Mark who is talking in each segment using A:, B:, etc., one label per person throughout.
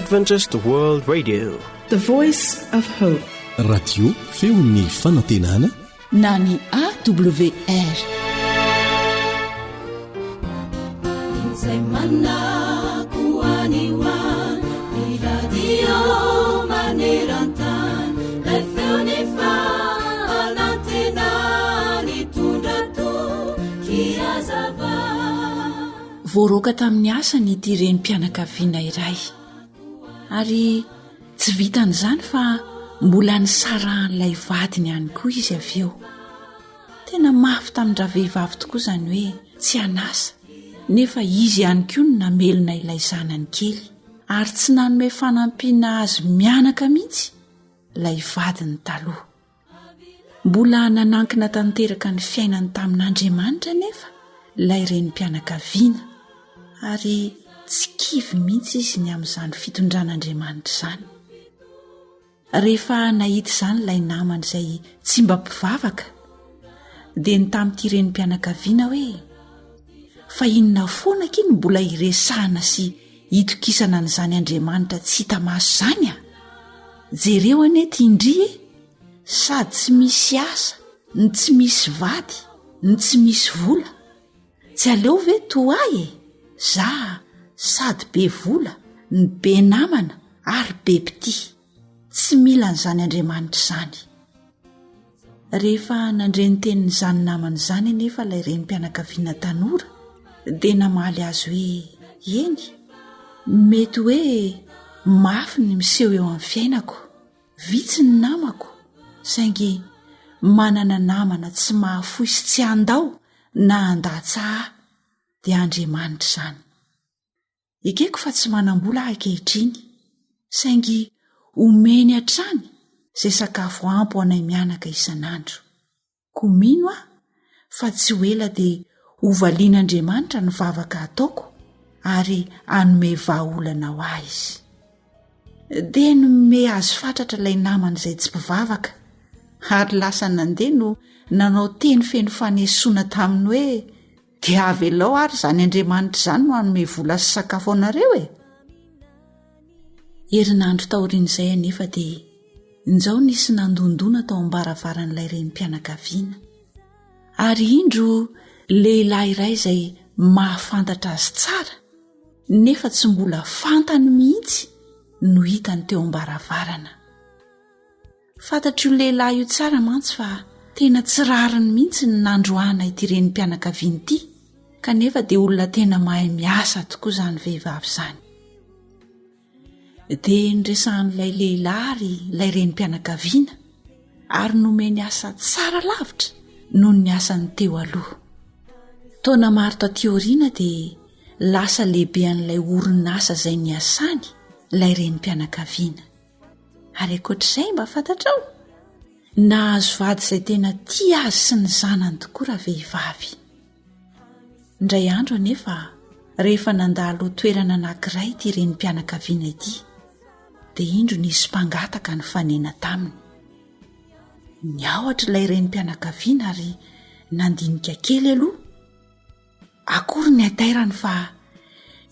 A: Adventist World Radio.
B: The Voice of Hope.
C: Radio feon'ny fanantenana
D: na ny AWR.
E: Izay manako any ho any, ny radio maneran-tany, ilay feon'ny fanantenana nitondra toky hazava.
D: Voaroaka tamin'ny asany ity renim-pianakaviana iray. Ary tsy vitan'izany fa mbola nisarahan'ilay vadiny ihany koa izy avy eo. Tena mafy tamin-dravehivavy tokoa izany hoe tsy an'asa, nefa izy ihany koa no namelona ilay zanany kely, ary tsy nanome fanampiana azy mianaka mihitsy ilay vadiny taloha. Mbola nanankina tanteraka ny fiainany tamin'Andriamanitra anefa ilay renim-pianakaviana, ary tsy kivy mihitsy izy ny amin'izany fitondran'Andriamanitra izany. Rehefa nahita izany ilay namany izay tsy mba mpivavaka, dia nitamin'ity renim-pianakaviana hoe, Fa inona foana akia no mbola iresahana sy itokisana an'izany Andriamanitra tsy hita maso izany a? Jereo anie ity ndry e! Sady tsy misy asa, no tsy misy vady, no tsy misy vola. Tsy aleo ve toa ahy e? Za sady be vola, no be namana ary be mpitia. Tsy mila an'izany Andriamanitra izany. Rehefa nandre ny tenin'izany namany izany anefa ilay renim-pianakaviana tanora dia namaly azy hoe eny, mety hoe mafy ny miseho eo amin'ny fiainako, vitsy ny namako, saingy manana namana tsy mahafoy sy tsy handao na handatsa ahy dia Andriamanitra izany. Ekeko fa tsy manam-bola aho ankehitriny, saingy omeny hatrany izay sakafo ampy ho anay mianaka isan'andro. Koa mino aho fa tsy ho ela dia hovalian'Andriamanitra ny vavaka ataoko ary hanome vahaolana ho ahy izy. Dia nome azy fatratra ilay namany izay tsy mpivavaka, ary lasa nandeha no nanao teny feno fanesoana taminy hoe, Dia avelao ary izany Andriamanitra izany no hanome vola sy sakafo anareo e! Herinandro taorian'izay anefa dia injao nisy nandondona tao am-baravaran'ilay renim-pianakaviana. Ary indro lehilahy iray izay mahafantatra azy tsara nefa tsy mbola fantany mihitsy no hitany teo am-baravarana. Fantatr'io lehilahy io tsara mantsy fa tena tsy rariny mihitsy ny nandroahana ity renim-pianakaviana ity, kanefa dia olona tena mahay miasa tokoa izany vehivavy izany. Dia niresahan'ilay lehilahy ary ilay renim-pianakaviana ary nomeny asa tsara lavitra noho ny asany teo aloha. Taona maro taty aoriana dia lasa lehibe an'ilay orinasa izay niasany ilay renim-pianakaviana. Ary ankoatr'izay mba fantatrao? Nahazo vady izay tena tia azy sy ny zanany tokoa ravehivavy. Indray andro anefa, rehefa nandalo toerana anankiray ity renim-pianakaviana ity, dia indro nisy mpangataka nifanena taminy. Niahotra ilay renim-pianakaviana ary nandinika kely aloha. Akory ny hatairany fa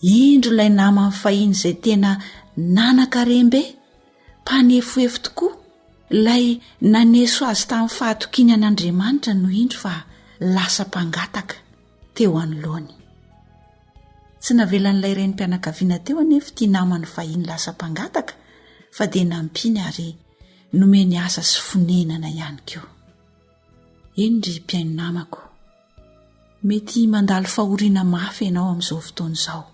D: indro ilay namany fahiny izay tena nanan-karem-be, mpanefoefo tokoa, ilay naneso azy tamin'ny fahatokiany an'Andriamanitra no indro fa lasa mpangataka teo anoloany. Tsy navelan'ilay renim-pianakaviana teo anefa ity namany fahiny lasa mpangataka fa dia nampiany ary nomeny asa sy fonenana ihany koa. Eny ry mpihaino namako, mety mandalo fahoriana mafy ianao amin'izao fotoana izao.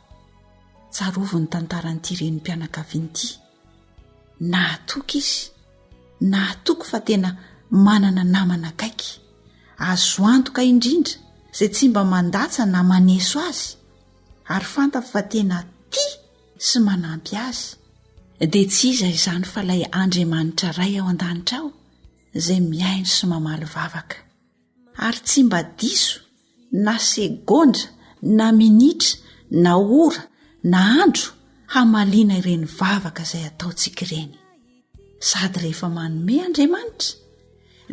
D: Tsarovy ny tantaran'ity renim-pianakaviana ity. Nahatoky izy, nahatoky fa tena manana namana akaiky, azo antoka indrindra izay tsy mba mandatsa na maneso azy, ary fantany fa tena tia sy manampy azy. Dia tsy iza izany fa ilay Andriamanitra Ray ao an-danitra ao, izay mihaino sy mamaly vavaka, ary tsy mba diso na segondra na minitra na ora na andro hamaliana ireny vavaka izay ataontsika ireny. Sady rehefa manome Andriamanitra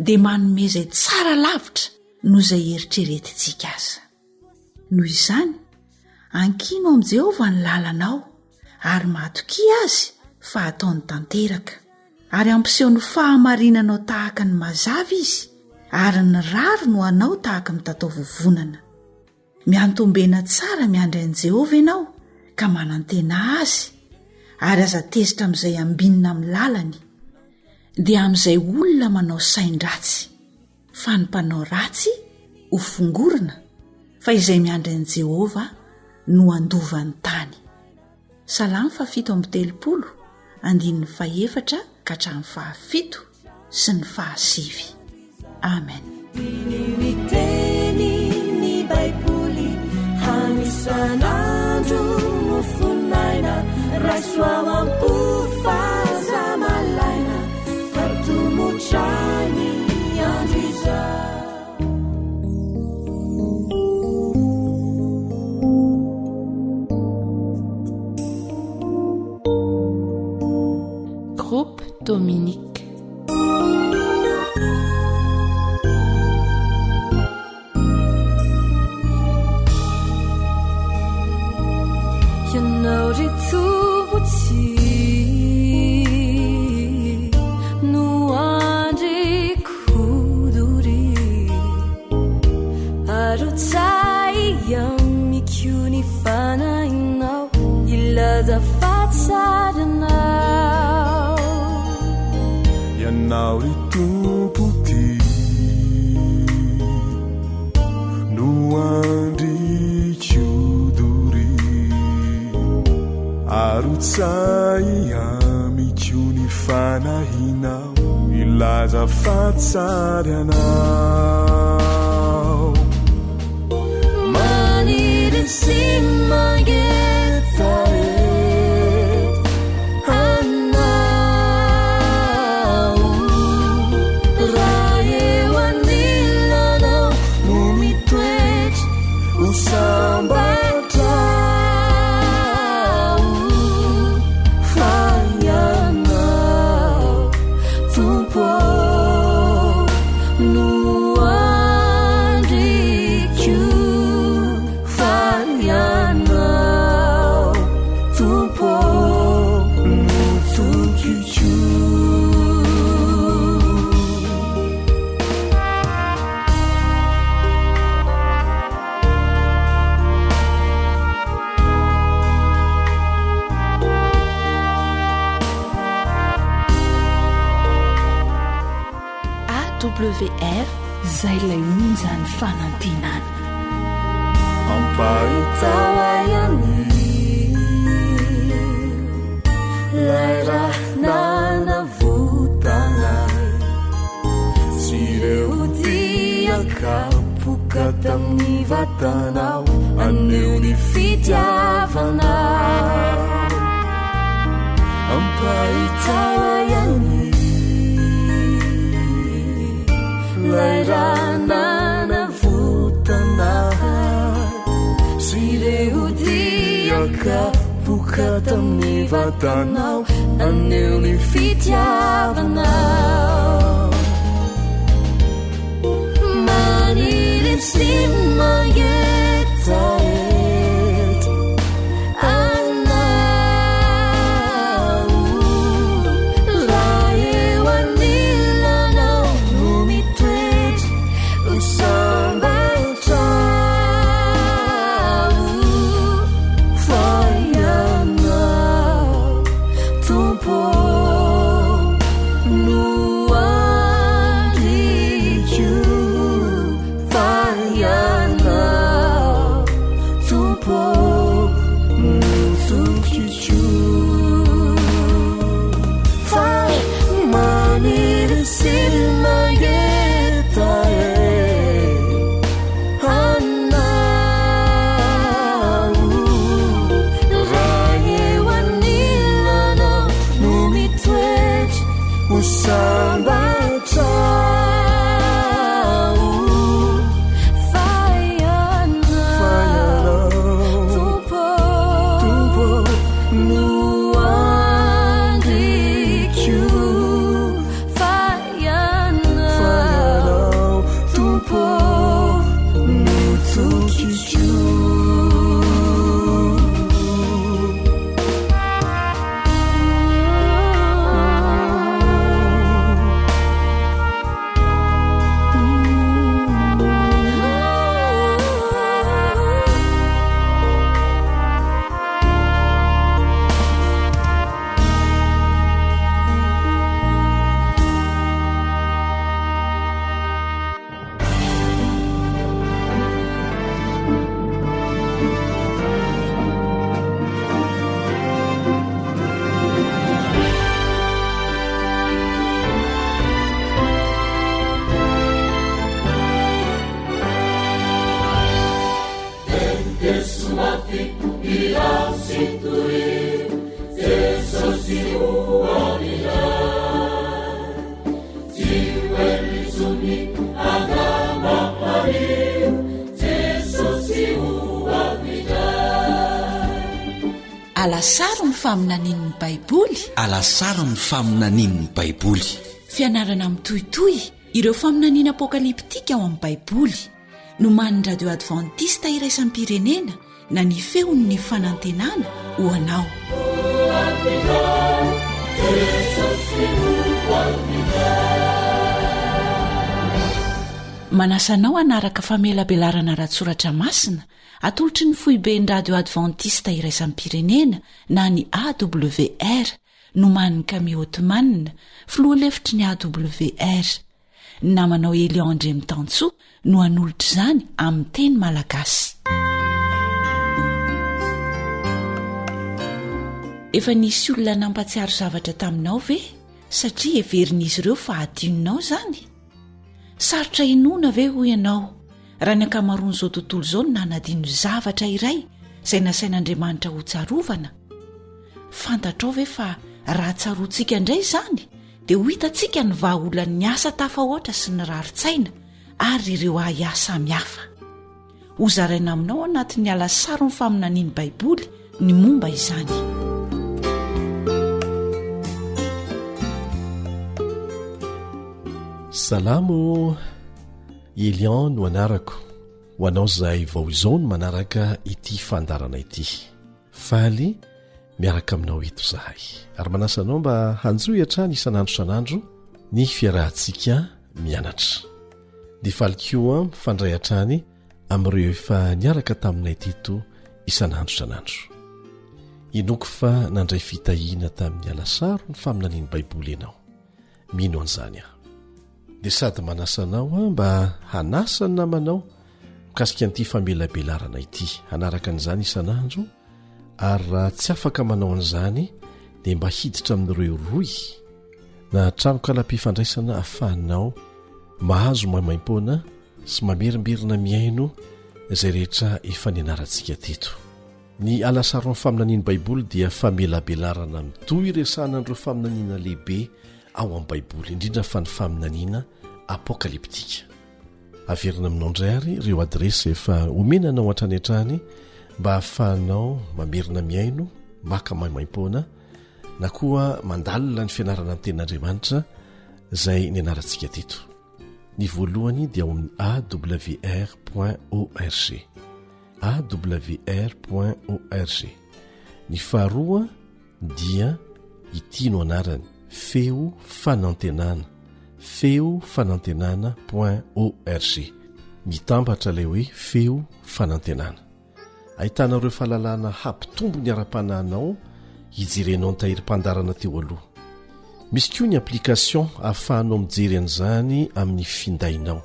D: dia manome izay tsara lavitra noho izay eritreretintsika aza. Noho izany, ankino amin'i Jehovah ny lalanao ary matokia azy. fa hataony tanteraka, ary hampiseho ny fahamarinanao tahaka ny mazava Izy, ary ny rariny ho anao tahaka ny mitataovovonana. Miantombena tsara miandry an'i Jehovah ianao ka manantena azy, ary aza tezitra amin'izay ambinina amin'ny lalany, dia amin'izay olona manao sain-dratsy, fa ny mpanao ratsy ho fongorina, fa izay miandry an'i Jehovah no handova ny tany. Salamo fahafito amby telopolo, andininy fahefatra ka hatramin'ny fahafito sy ny fahasivy. Amen.
E: Diniho ny teny ny Baiboly hano isan'andro mofon'aina raiso ao am-po fa aza malaina fa tomotra ny andro izao.
B: Groupe Dominique.
E: Ianao ry Tompo tsy no andriko doria Arotsay amiko ny fanahinao Hilaza fa tsara Ianao.
F: Ianao ry Tompo tia no andriko doria Arotsay amiko ny fanahinao Milaza fa tsara Ianao.
E: Maniry sy mangetaheta Anao Raha eo anilanao no mitoetra ho sambatra aho Fa Ianao Tompo ô no andriko Fa Ianao Tompo ô no tokiko.
B: AWR
D: Izay ilay onjan'ny fanantenana.
F: Ampahitao
E: ahy anio Ilay rà nanavotana ahy
F: Sy ireo dia kapoka tamin'ny vatanao Haneho ny fitiavanao Ampahitao ahy anio
E: Ilay rà nanavotana ahy
F: Sy ireo dia kapoka tamin'ny vatanao
E: Haneho ny fitiavanao Maniry sy mangetaheta Anao Raha eo anilanao no mitoetra ho sambatra aho Fa Ianao Tompo no andriko Fa Ianao Tompo no tokiko
F: Fa maniry sy mangetaheta
E: Anao Raha eo anilanao no mitoetra
F: ho sambatra aho
E: Fa Ianao Tompo
F: Tompo
E: no andriko Fa Ianao Tompo
F: no tokiko.
D: Alasaro ny faminanian'ny Baiboly.
G: Alasaro ny faminanian'ny Baiboly.
D: Fianarana mitohitohy ireo faminaniana apokalyptika ao amin'ny Baiboly. Nomanin'ny Radio Advantista Iraisam-pirenena na ny Feon'ny Fanantenana ho anao. Manasa anao hanaraka famelabelarana ara-tsoratra masina atolotry ny foiben'ny Radio Advantista Iraisam-pirenena na ny AWR, nomanin'i Camille Othman, filoha lefitry ny AWR. Ny namanao Elion Andriamitansoa no hanolotra izany amin'ny teny malagasy. Efa nisy olona nampatsiaro zavatra taminao ve satria heverin'izy ireo fa hadinonao izany? Sarotra inoana ve hoy ianao raha ny ankamaroan'izao tontolo izao no nanadino zavatra iray izay nasain'Andriamanitra hotsarovana? Fantatrao ve fa raha tsaroantsika indray izany dia ho hitantsika ny vahaolan'ny asa tafahoatra sy ny rarin-tsaina ary ireo ahiahy samihafa. Hozaraina aminao anatin'ny alasaron'ny faminanian'ny Baiboly ny momba izany.
C: Salama ô! Elian no anarako. Ho anao izay vao izao no manaraka ity fandaharana ity. Faly miaraka aminao eto izahay ary manasa anao mba hanjohy hatrany isan'andro isan'andro ny fiarahantsika mianatra. Dia faly koa mifandray hatrany amin'ireo efa niaraka taminay teto isan'andro isan'andro. Inoako fa nandray fitahiana tamin'ny alasaro ny faminanian'ny Baiboly ianao. Mino an'izany aho. Dia sady manasa anao aho mba hanasa ny namanao mikasika an'ity famelabelarana ity, hanaraka an'izany isan'andro, ary raha tsy afaka manao an'izany dia mba hiditra amin'ireo rohy na tranokalam-pifandraisana ahafahanao mahazo maimaimpoana sy mamerimberina mihaino izay rehetra efa nianarantsika teto. Ny Alasaron'ny faminanian'ny Baiboly dia famelabelarana mitohy iresahana an'ireo faminaniana lehibe ao amin'ny Baiboly, indrindra fa ny faminaniana apokalyptika. Averina aminao indray àry ireo adiresy efa omena anao hatrany hatrany mba hahafahanao mamerina mihaino, maka maimaimpoana, na koa mandalina ny fianarana ny Tenin'Andriamanitra izay nianarantsika teto. Ny voalohany dia ao amin'ny awr point org. Awr point org. Ny faharoa dia ity no anarany, Feo Fanantenana, Feo Fanantenana point org. Mitambatra ilay hoe Feo Fanantenana. Ahitana ireo fahalalana hampitombo ny ara-panahinao hijerenao ny tahirim-pandaharana teo aloha. Misy koa ny application ahafahanao mijery an'izany amin'ny findainao.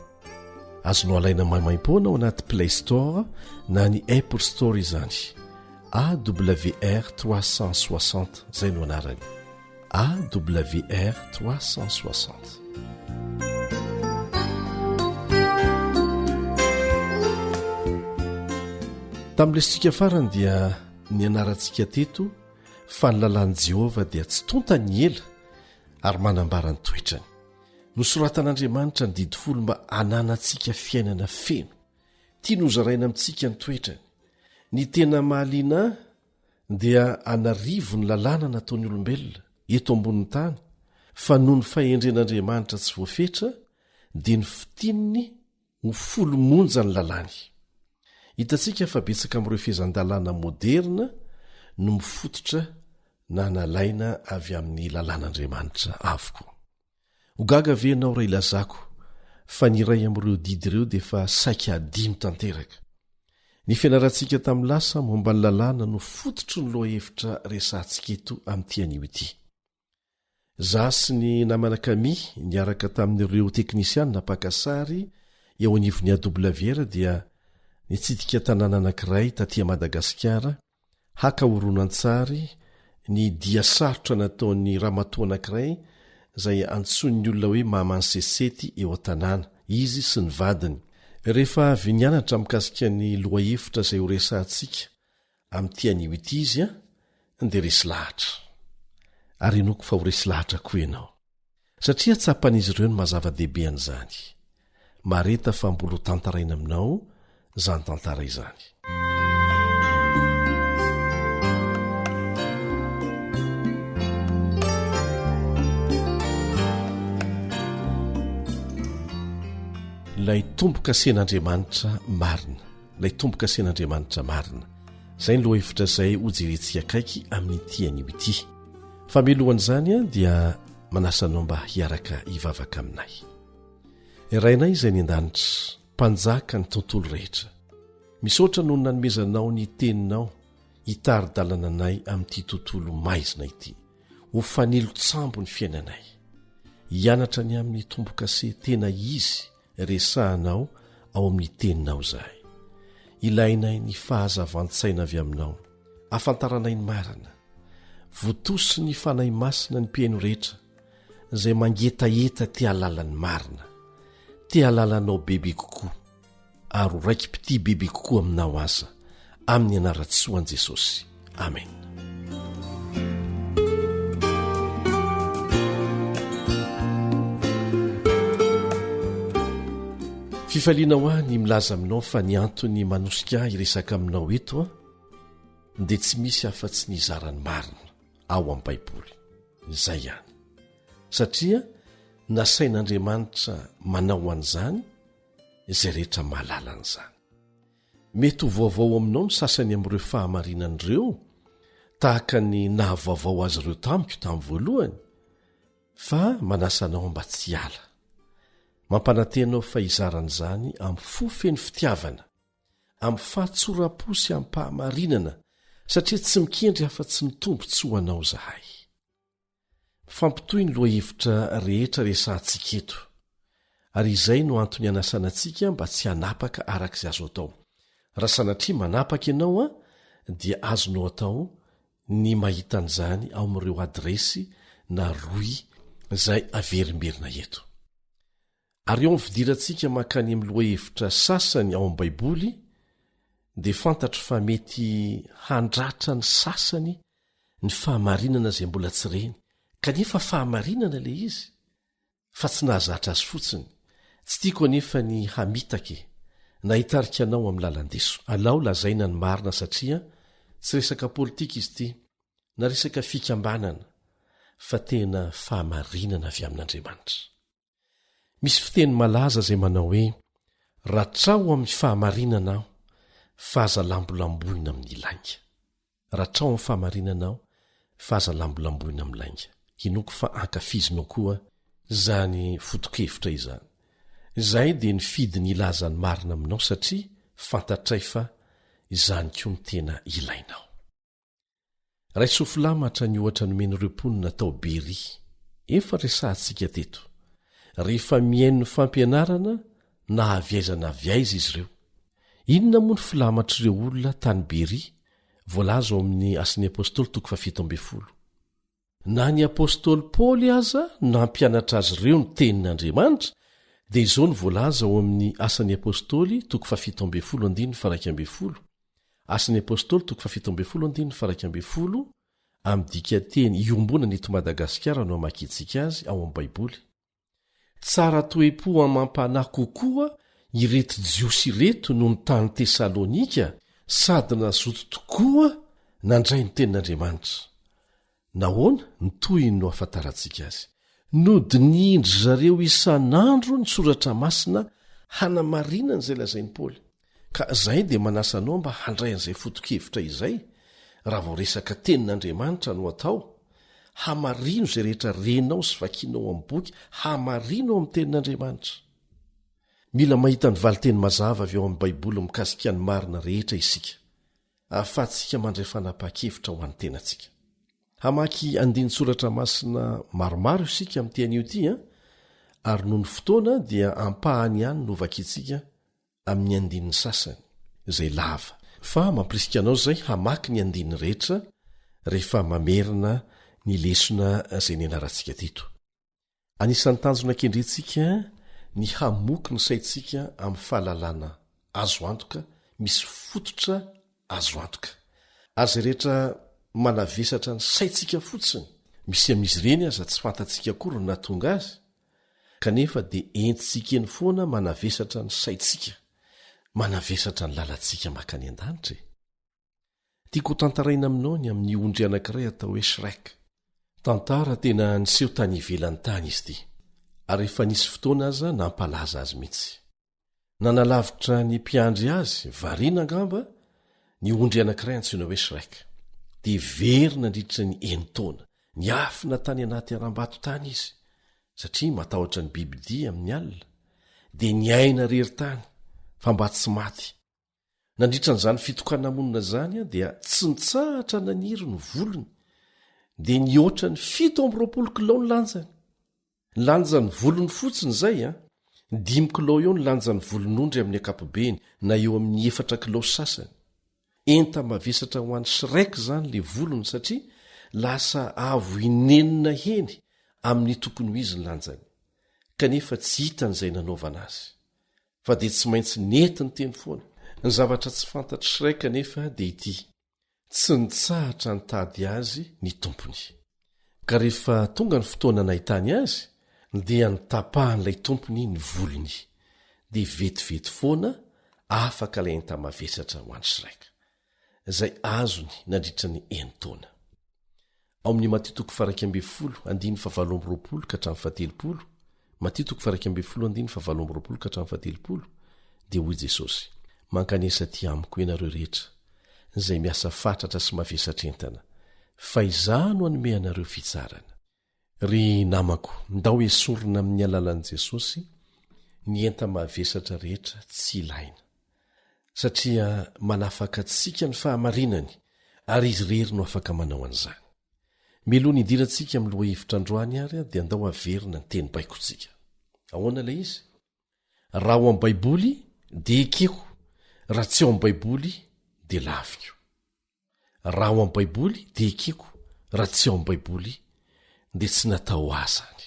C: Azonao alaina maimaimpoana ao anaty Play Store na ny Apple Store izany. AWR 360 izay no anarany. AWR 360. Tamin'ny lesotsika farany dia nianarantsika teto fa ny lalàn'i Jehovah dia tsy tonta ny ela ary manambara ny toetrany. Nosoratan'Andriamanitra ny didy folo mba hananantsika fiainana feno. Tiany hozaraina amintsika ny toetrany. Ny tena mahaliana ahy dia an'arivo ny lalàna nataon'ny olombelona eto ambonin'ny tany fa noho ny fahendren'Andriamanitra tsy voafetra dia nofintininy ho folo monja ny lalàny. Hitantsika fa betsaka amin'ireo fehezan-dalàna moderina no mifototra na nalaina avy amin'ny lalàn'Andriamanitra avokoa. Ho gaga ve ianao raha ilazako fa ny iray amin'ireo didy ireo dia efa saika hadino tanteraka? Ny fianarantsika tamin'ny lasa momba ny lalàna no fototry ny lohahevitra resahantsika eto amin'ity anio ity. Izaho sy ny namana Camille niaraka tamin'ireo teknisianina mpaka sary eo anivon'ny AWR dia nitsidika tanàna anankiray taty Madagasikara Haka horonantsary ny dia sarotra nataon'ny ramatoa anankiray izay antsoin'ny olona hoe Maman Sesety eo an-tanàna, izy sy ny vadiny. Rehefa avy nianatra mikasika ny lohahevitra izay horesahantsika. amin'ity anio ity izy dia resy lahatra. Ary inoako fa ho resy lahatra koa ianao. Satria tsapan'izy ireo ny maha-zava-dehibe an'izany. Mahareta fa mbola ho tantaraina aminao izany tantara izany. Ilay tombo-kasen'Andriamanitra marina. Ilay tombo-kasen'Andriamanitra marina. Izay ny lohahevitra izay hojerentsika akaiky amin'ity anio ity. Fa mialohan'izany dia manasa anao mba hiaraka hivavaka aminay. Rainay izay any an-danitra, Mpanjaka ny tontolo rehetra. Misaotra noho ny nanomezanao ny teninao hitari-dalana anay amin'ity tontolo maizina ity. Ho fanilo-tsambo ny fiainanay. Hianatra ny amin'ny tombo-kase tena izy resahanao ao amin'ny teninao izahay. Ilainay ny fahazavan-tsaina avy aminao, ahafantaranay ny marina. Votosin'ny ny Fanahy Masina ny mpihaino rehetra izay mangetaheta te hahalala ny marina, te hahalala anao bebe kokoa, ary ho raiki-pitia bebe kokoa aminao aza, amin'ny anaran-tsoan'i Jesosy. Amena. Fifaliana ho ahy ny milaza aminao fa ny antony manosika ahy hiresaka aminao eto an dia tsy misy afa-tsy ny hizara ny marina ao amin'ny Baiboly. Izay ihany. Satria nasain'Andriamanitra manao an'izany izay rehetra mahalala an'izany. Mety ho vaovao aminao ny sasany amin'ireo fahamarinana ireo, tahaka ny nahavaovao azy ireo tamiko tamin'ny voalohany, fa manasa anao mba tsy hiala. Mampanantena aho fa hizara an'izany amin'ny fo feno fitiavana, amin'ny fahatsoram-po sy amim-pahamarinana, satria tsy mikendry afa-tsy ny tombontsoanao izahay. Mifampitohy ny lohahevitra rehetra resahantsika eto, ary izay no antony anasana antsika mba tsy hanapaka araka izay azo atao. Raha sanatria manapaka ianao dia azonao atao ny mahita an'izany ao amin'ireo adiresy na rohy izay averimberina eto. Ary eo amin'ny fidirantsika mankany amin'ny lohahevitra sasany ao amin'ny Baiboly, dia fantatro fa mety handratra ny sasany ny fahamarinana izay mbola tsy reny, kanefa fahamarinana ilay izy, fa tsy nahazatra azy fotsiny. Tsy tiako anefa ny hamitaka e, na hitarika anao amin'ny lalan-diso. Alao lazaina ny marina satria tsy resaka politika izy ity, na resaka fikambanana, fa tena fahamarinana avy amin'Andriamanitra. Misy fiteny malaza izay manao hoe, Ratrao amin'ny fahamarinana aho, fa aza lambolamboina amin'ny lainga. Ratrao amin'ny fahamarinana aho, fa aza lambolamboina amin'ny lainga. Inoako fa ankafizinao koa izany foto-kevitra izany. Izahay dia nifidy ny hilaza ny marina aminao satria fantatray fa izany koa no tena ilainao. Raiso filamatra ny ohatra nomen'ireo mponina tao Beria, efa resahantsika teto, rehefa mihaino ny fampianarana na avy aiza na avy aiza izy ireo. Inona moa ny filamatr'ireo olona tany Beria, voalaza ao amin'ny Asan'ny Apostoly toko fahafito ambin'ny folo? Na ny apostoly Paoly aza nampianatra azy ireo ny Tenin'Andriamanitra, dia izao no voalaza ao amin'ny Asan'ny Apostoly toko fahafito ambin'ny folo andininy faha-iraika ambin'ny folo, Asan'ny Apostoly toko fahafito ambin'ny folo andininy faha-iraika ambin'ny folo, amin'ny dikanteny iombonana eto Madagasikara no amakiantsika azy ao amin'ny Baiboly. Tsara toe-po amam-panahy kokoa ireto Jiosy ireto noho ny tany Tesalonika sady nazoto tokoa nandray ny Tenin'Andriamanitra. Nahoana? Ny tohiny no ahafantarantsika azy. Nodinihin-dry zareo isan'andro ny Soratra Masina hanamarinana izay lazain'i Paoly. Ka izahay dia manasa anao mba handray an'izay foto-kevitra izay, raha vao resaka Tenin'Andriamanitra no atao. Hamarino izay rehetra renao sy vakinao amin'ny boky, hamarino ao amin'ny Tenin'Andriamanitra. Mila mahita ny valinteny mazava avy ao amin'ny Baiboly mikasika ny marina rehetra isika, ahafahantsika mandray fanapahan-kevitra ho an'ny tenantsika. Hamaky andinin-tsoratra masina maromaro isika amin'ity anio ity, ary noho ny fotoana dia ampahany ihany no hovakintsika amin'ny andininy sasany, izay lava. Fa mampirisika anao izay hamaky ny andininy rehetra rehefa mamerina ny lesona izay nianarantsika teto. Anisan'ny tanjona kendrentsika ny hamoky ny saintsika amin'ny fahalalana azo antoka misy fototra azo antoka. Ary izay rehetra manavesatra ny saintsika fotsiny, misy amin'izy ireny aza tsy fantatsika akory ny nahatonga azy, kanefa dia entintsika eny foana manavesatra ny saintsika, manavesatra ny lalantsika mankany an-danitra e! Tiako hotantaraina aminao ny amin'ny ondry anankiray atao hoe Shrek. Tantara tena niseho tany ivelany tany izy ity, ary efa nisy fotoana aza nampalaza azy mihitsy. Nanalavitra ny mpiandry azy, variana angamba, ny ondry anankiray antsoina hoe Shrek. Dia very nandritra ny enin-taona. Niafina tany anaty harambato tany izy, satria matahotra ny bibidia amin'ny alina. Dia niaina irery tany, fa mba tsy maty. Nandritra an'izany fitokana-monina izany dia tsy nitsahatra naniry ny volony, dia nihoatra ny 27 kilao ny lanjany. Ny lanjan'ny volony fotsiny izay an, dimy kilao eo ny lanjan'ny volon'ondry amin'ny ankapobeny na eo amin'ny efatra kilao sy sasany. Enta-mavesatra ho an'i Shrek izany ilay volony satria lasa avo inenina heny amin'ny tokony ho izy ny lanjany. Kanefa tsy hitany izay nanaovana azy. Fa dia tsy maintsy nety niteny foana. Ny zavatra tsy fantatr'i Shrek anefa dia ity, tsy nitsahatra nitady azy ny tompony. Ka rehefa tonga ny fotoana nahitany azy dia notapahan'ilay tompony ny volony. Dia vetivety foana afaka ilay enta-mavesatra ho an'i Shrek, izay azony nandritra ny enin-taona. Ao amin'ny Matio toko faha-11 andininy faha-28 ka hatramin'ny faha-30, Matio toko faha-11 andininy faha-28 ka hatramin'ny faha-30, dia hoy Jesosy, Mankanesa aty amiko ianareo rehetra izay miasa fatratra sy mavesatra entana, fa Izaho no hanome anareo fitsaharana. Ry namako, ndao esorina amin'ny alalan'i Jesosy ny enta-mavesatra rehetra tsy ilaina. Satria manafaka antsika ny fahamarinany ary Izy irery no afaka manao an'izany. Mialoha ny hidirantsika amin'ny lohahevitra androany ary dia andao haverina ny teny baikontsika. Ahoana ilay izy? Raha ao amin'ny Baiboly dia ekeko, raha tsy ao amin'ny Baiboly dia laviko. Raha ao amin'ny Baiboly dia ekeko, raha tsy ao amin'ny Baiboly dia tsy natao ho ahy izany.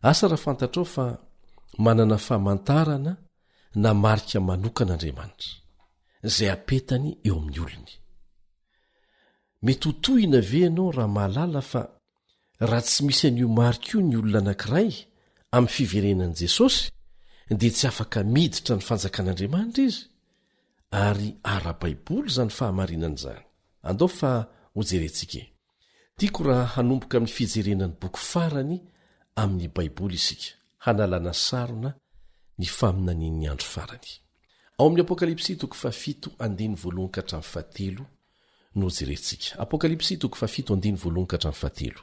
C: Asa raha fantatrao fa manana famantarana na marika manokana Andriamanitra, izay apetany eo amin'ny olony. Mety ho tohina ve ianao raha mahalala fa raha tsy misy an'io marika io ny olona anankiray amin'ny fiverenan'i Jesosy dia tsy afaka miditra ny fanjakan'Andriamanitra izy? Ary ara-baiboly izany fahamarinana izany. Andao fa hojerentsika e. Tiako raha hanomboka amin'ny fijerena ny boky farany amin'ny Baiboly isika, hanalana sarona ny faminanian'ny andro farany. Ao amin'ny Apokalypsy toko fahafito andininy voalohany ka hatramin'ny fahatelo no hojerentsika. Apokalypsy toko fahafito andininy voalohany ka hatramin'ny fahatelo.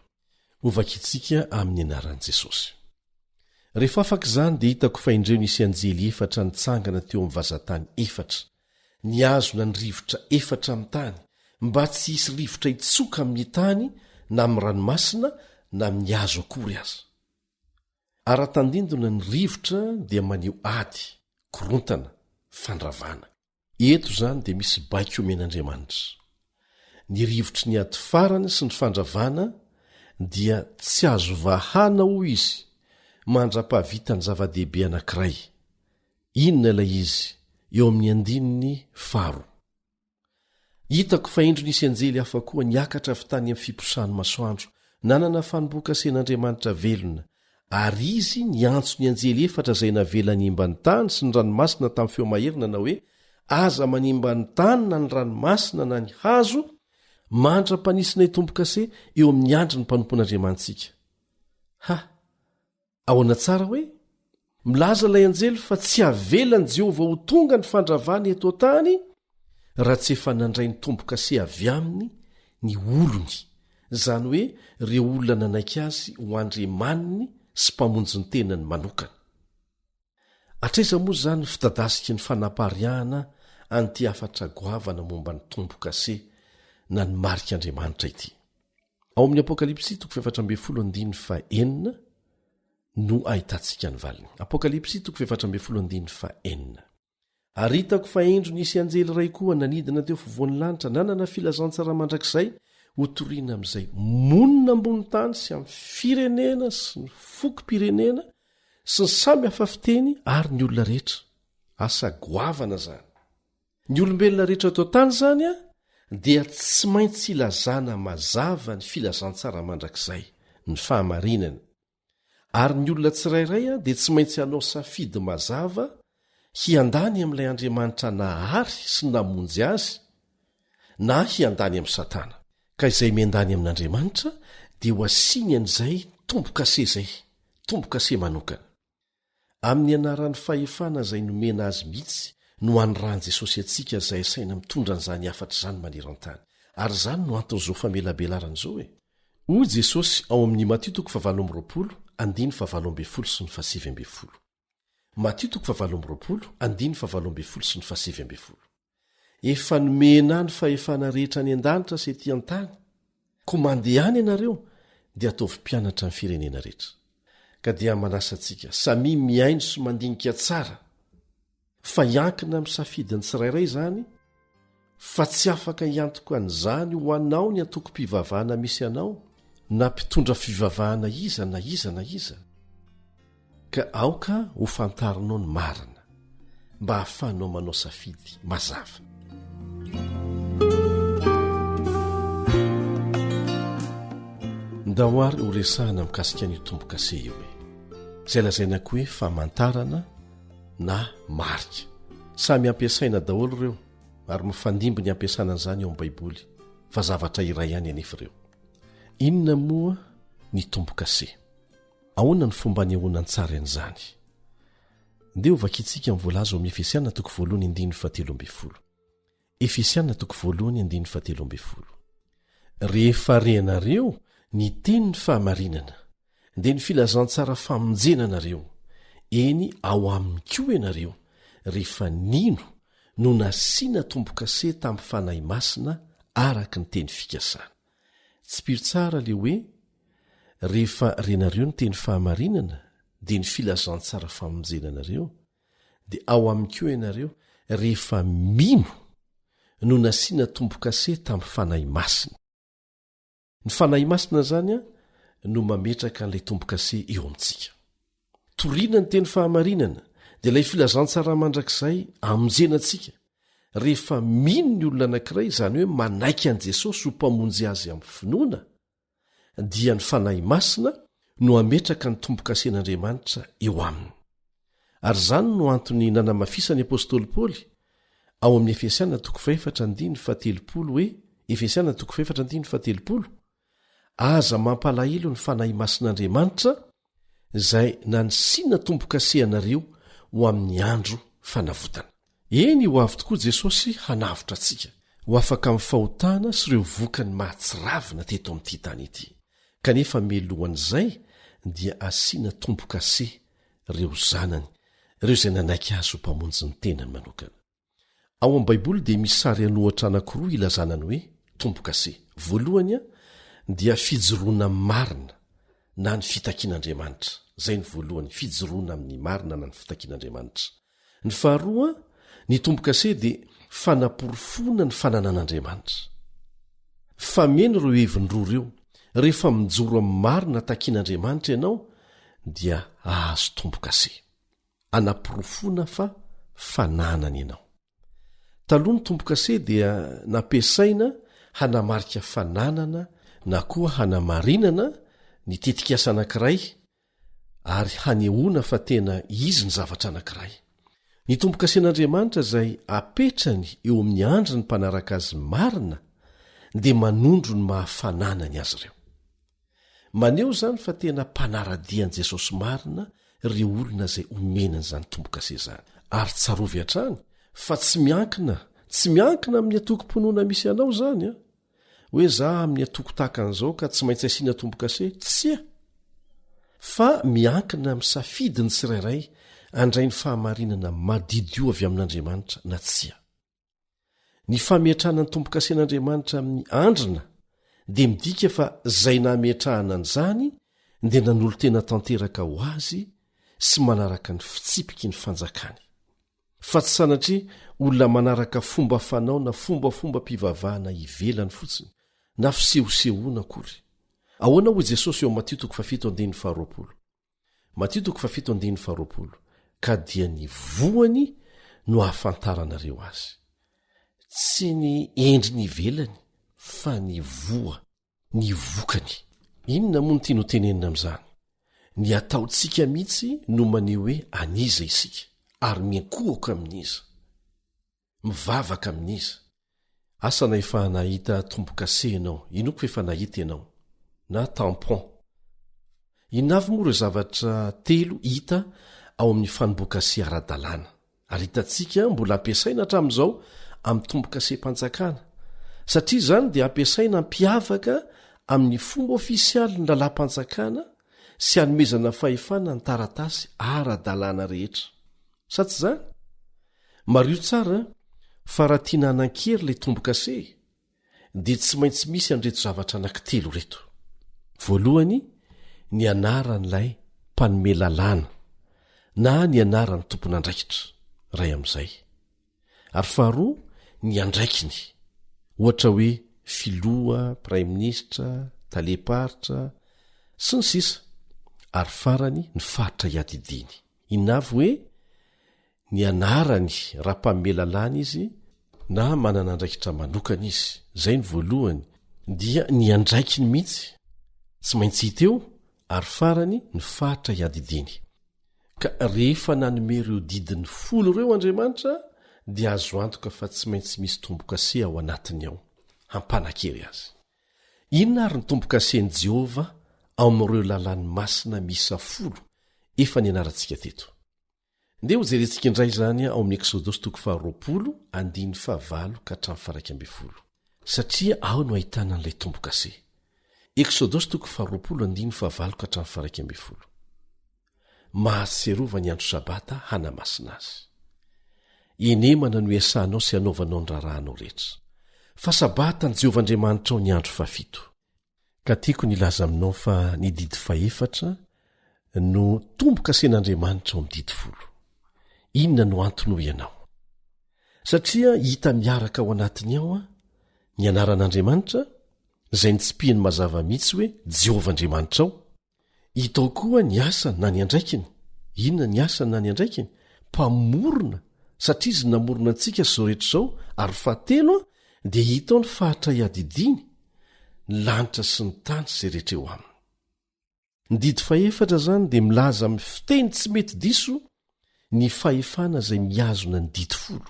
C: Hovakintsika amin'ny anaran'i Jesosy. Rehefa afaka izany dia hitako fa indreo nisy anjely efatra nitsangana teo amin'ny vazantany efatra, nihazona ny rivotra efatra amin'ny tany, mba tsy hisy rivotra hitsoka amin'ny tany na amin'ny ranomasina na amin'ny hazo akory aza. Ara-tandindona ny rivotra dia maneho ady, korontana, fandravana. Eto izany dia misy baiko omen'Andriamanitra. Ny rivotry ny ady farany sy ny fandravana dia tsy azo vahana hoy izy mandra-pahavita ny zava-dehibe anankiray. Inona ilay izy eo amin'ny andininy faharoa? Hitako fa indro nisy anjely hafa koa niakatra avy tany amin'ny fiposahan'ny masoandro, nanana fanombohan-kasen'Andriamanitra velona, ary izy niantso ny anjely efatra izay navela hanimba ny tany sy ny ranomasina tamin'ny feo mahery nanao hoe, Aza manimba ny tany na ny ranomasina na ny hazo, mandra-panisinay tombo-kase eo amin'ny andrin'ny mpanompon'Andriamanitsika. Ha! Ahoana tsara hoe? Milaza ilay anjely fa tsy havelan'i Jehovah ho tonga ny fandravana eto an-tany raha tsy efa nandray ny tombo-kase avy aminy ny olony, izany hoe ireo olona nanaiky azy ho Andriamaniny sy Mpamonjy ny tenany manokana. Hatraiza moa izany ny fidadasiky ny fanapariahana an'ity hafatra goavana momba ny tombo-kase na ny marik'Andriamanitra ity? Ao amin'ny Apokalypsy toko faha-14 andininy fahenina no ahitantsika ny valiny. Apokalypsy toko faha-14 andininy fahenina. Ary hitako fa indro nisy anjely iray koa nanidina teo afovoan'ny lanitra nanana filazantsara mandrakizay hotorina amin'izay monina ambony tany sy amin'ny firenena sy ny fokom-pirenena sy ny samy hafa fiteny ary ny olona rehetra. Asa goavana izany. Ny olombelona rehetra eto an-tany izany. dia tsy maintsy ilazana mazava ny filazantsara mandrakizay, ny fahamarinana. Ary ny olona tsirairay dia tsy maintsy hanao safidy mazava hiandany amin'ilay Andriamanitra nahary sy namonjy azy na hiandany amin'i Satana. Ka izay miandany amin'Andriamanitra dia ho asiany an'izay tombo-kase izay, tombo-kase manokana. Amin'ny anaran'ny fahefana izay nomena azy mihitsy no anirahan'i Jesosy antsika izay asaina mitondra an'izany hafatra izany maneran-tany. Ary izany no anton'izao famelabelarana izao e! Hoy Jesosy ao amin'ny Matio toko fahavalo amby roapolo, andininy fahavalo ambin'ny folo sy ny fahasivy ambin'ny folo. Matio toko fahavalo amby roapolo, andininy fahavalo ambin'ny folo sy ny fahasivy ambin'ny folo. Efa nomena ahy ny fahefana rehetra any an-danitra sy ety an-tany. Koa mandehana ianareo dia ataovy mpianatra ny firenena rehetra. Ka dia manasa antsika samia mihaino sy mandinika tsara fa hiankina amin'ny safidin'ny tsirairay izany fa tsy afaka hiantoka an'izany ho anao ny antokom-pivavahana misy anao na mpitondra fivavahana iza na iza na iza. Ka aoka ho fantarinao ny marina mba hahafahanao manao safidy mazava. Ndao ary ho resahana mikasika an'io tombo-kase io e. Izay lazaina koa hoe famantarana na marika. Samy ampiasaina daholo ireo ary mifandimby ny ampiasana an'izany ao amin'ny Baiboly fa zavatra iray ihany anefa ireo. Inona moa ny tombo-kase? Ahoana ny fomba anehoana an-tsary an'izany? Ndeha hovakintsika ny voalaza ao amin'ny Efesiana toko voalohany andininy fahatelo ambin'ny folo. Efesiana toko voalohany andininy fahatelo ambin'ny folo. Rehefa renareo ny tenin'ny fahamarinana, dia ny filazantsara famonjena anareo, eny ao aminy koa ianareo, rehefa nino no nasiana tombo-kase tamin'ny Fanahy Masina araka ny teny fikasana. Tsipiro tsara le hoe rehefa renareo ny teny fahamarinana dia ny filazantsara famonjena anareo dia ao aminy koa ianareo rehefa mino no nasiana tombokase tamin'ny fanahy masina. Ny fanahy masina zany a no mametraka an'ilay tombokase eo amintsika. Torina ny teny fahamarinana dia ilay filazantsara mandrakizay amonjena antsika rehefa mino ny olona anankiray, izany hoe manaiky an'i Jesosy ho Mpamonjy azy amin'ny finoana, dia ny Fanahy Masina no hametraka ny tombo-kasen'Andriamanitra eo aminy. Ary izany no antony nanamafisan'ny apostoly Paoly ao amin'ny Efesiana toko fahefatra andininy fahatelopolo hoe, Efesiana toko fahefatra andininy fahatelopolo, Aza mampalahelo ny Fanahy Masin'Andriamanitra, izay nanisiana tombo-kase anareo ho amin'ny andro fanavotana. Eny, ho avy tokoa Jesosy hanavotra antsika ho afaka amin'ny fahotana sy ireo vokany mahatsiravina teto amin'ity tany ity. Kanefa mialohan'izay dia asiana tombo-kase ireo zanany, ireo izay nanaiky Azy ho Mpamonjy ny tenany manokana. Ao amin'ny Baiboly dia misy sary an'ohatra anankiroa ilazana ny hoe tombo-kase. Voalohany dia fijoroana amin'ny marina na ny fitakian'Andriamanitra. Izay ny voalohany, fijoroana amin'ny marina na ny fitakian'Andriamanitra. Ny faharoa, ny tombo-kase dia fanaporofoana ny fananan'Andriamanitra. Fameno ireo heviny roa ireo, rehefa mijoro amin'ny marina takian'Andriamanitra ianao dia hahazo tombo-kase. anaporofoana fa fananany ianao. Taloha ny tombo-kase dia nampiasaina hanamarika fananana na koa hanamarinana ny tetikasa anankiray ary hanehoana fa tena izy ny zavatra anankiray. Ny tombo-kasen'Andriamanitra izay apetrany eo amin'ny andrin'ny mpanaraka azy marina dia manondro ny maha fananany azy ireo. Maneho izany fa tena mpanara-dia an'i Jesosy marina ireo olona izay omena an'izany tombo-kase izany. Ary tsarovy hatrany fa tsy miankina, tsy miankina amin'ny antokom-pinoana misy anao izany an! Hoe za amin'ny antoko tahaka an'izao ka tsy maintsy asiana tombo-kase, tsia! Fa miankina amin'ny safidin'ny tsirairay handray ny fahamarinana madidio avy amin'Andriamanitra na tsia. Ny fametrahana ny tombo-kasen'Andriamanitra amin'ny andrina dia midika fa izay nametrahana an'izany dia nanolo-tena tanteraka ho azy sy manaraka ny fitsipiky ny fanjakany. Fa tsy sanatria olona manaraka fomba fanao na fombafombam-pivavahana ivelany fotsiny na fisehosehoana akory. Ahoana hoy Jesosy eo amin'ny Matio toko fahafito andininy faharoapolo? Matio toko fahafito andininy faharoapolo, Ka dia ny voany no ahafantaranareo azy. Tsy ny endriny ivelany fa ny voa, ny vokany. Inona moa no tiany hotenenina amin'izany? Ny ataontsika mihitsy no maneho hoe an'iza isika ary miankohoka amin'iza. Mivavaka amin'iza? Asa na efa nahita tombo-kase ianao, inoako fa efa nahita ianao, na tampon. Inona avy moa ireo zavatra telo hita ao amin'ny fanombohan-kase ara-dalàna, ary hitantsika mbola ampiasaina hatramin'izao amin'ny tombo-kasem-panjakana, satria izany dia ampiasaina hampiavaka amin'ny fomba ofisialy ny lalàm-panjakana sy hanomezana fahefana ny taratasy ara-dalàna rehetra. Sa tsy izany? Mariho tsara fa raha tiana hanan-kery ilay tombo-kase dia tsy maintsy misy an'ireto zavatra anankitelo ireto. Voalohany, ny anaran'ilay mpanome lalàna na ny anaran'ny tompon'andraikitra, iray amin'izay. Ary faharoa, ny andraikiny, ohatra hoe filoha, praiminisitra, talem-paritra, sy ny sisa Ary farany, ny faritra iadidiany. Inona avy hoe ny anarany raha mpanome lalàna izy na manana andraikitra manokana izy. Izay ny voalohany. Dia ny andraikiny mihitsy tsy maintsy hita eo ary farany ny faritra iadidiany. Ka rehefa nanome ireo didiny folo ireo Andriamanitra dia azo antoka fa tsy maintsy misy tombo-kase ao anatiny ao hampanan-kery azy. Inona àry ny tombo-kasen'i Jehovah ao amin'ireo lalàny masina miisa folo efa nianarantsika teto? Ndeha hojerentsika indray izany ao amin'ny Eksodosy toko faharoapolo, andininy fahavalo ka hatramin'ny faha-11, satria ao no ahitana an'ilay tombo-kase. Eksodosy toko faharoapolo, andininy fahavalo ka hatramin'ny faha-11. Mahatsiarova ny andro Sabata hanamasina azy. Enemana no iasanao sy anaovanao ny raharahanao rehetra. Fa Sabatan'i Jehovah Andriamanitrao ny andro fahafito. Ka tiako ny hilaza aminao fa ny didy fahefatra no tombo-kasen'Andriamanitra ao amin'ny didy folo. Inona no antony hoy ianao? Satria hita miaraka ao anatiny ao ny anaran'Andriamanitra, izay nitsipihiny mazava mihitsy hoe Jehovah Andriamanitrao. Hita ao koa ny asany na ny andraikiny. Inona ny asany na ny andraikiny? Mpamorona, satria izy namorona antsika sy izao rehetra izao, ary fahatelo dia hita ao ny faritra iadidiany, ny lanitra sy ny tany sy izay rehetra eo aminy. Ny didy fahefatra izany dia milaza amin'ny fiteny tsy mety diso ny fahefana izay mihazona ny didy folo,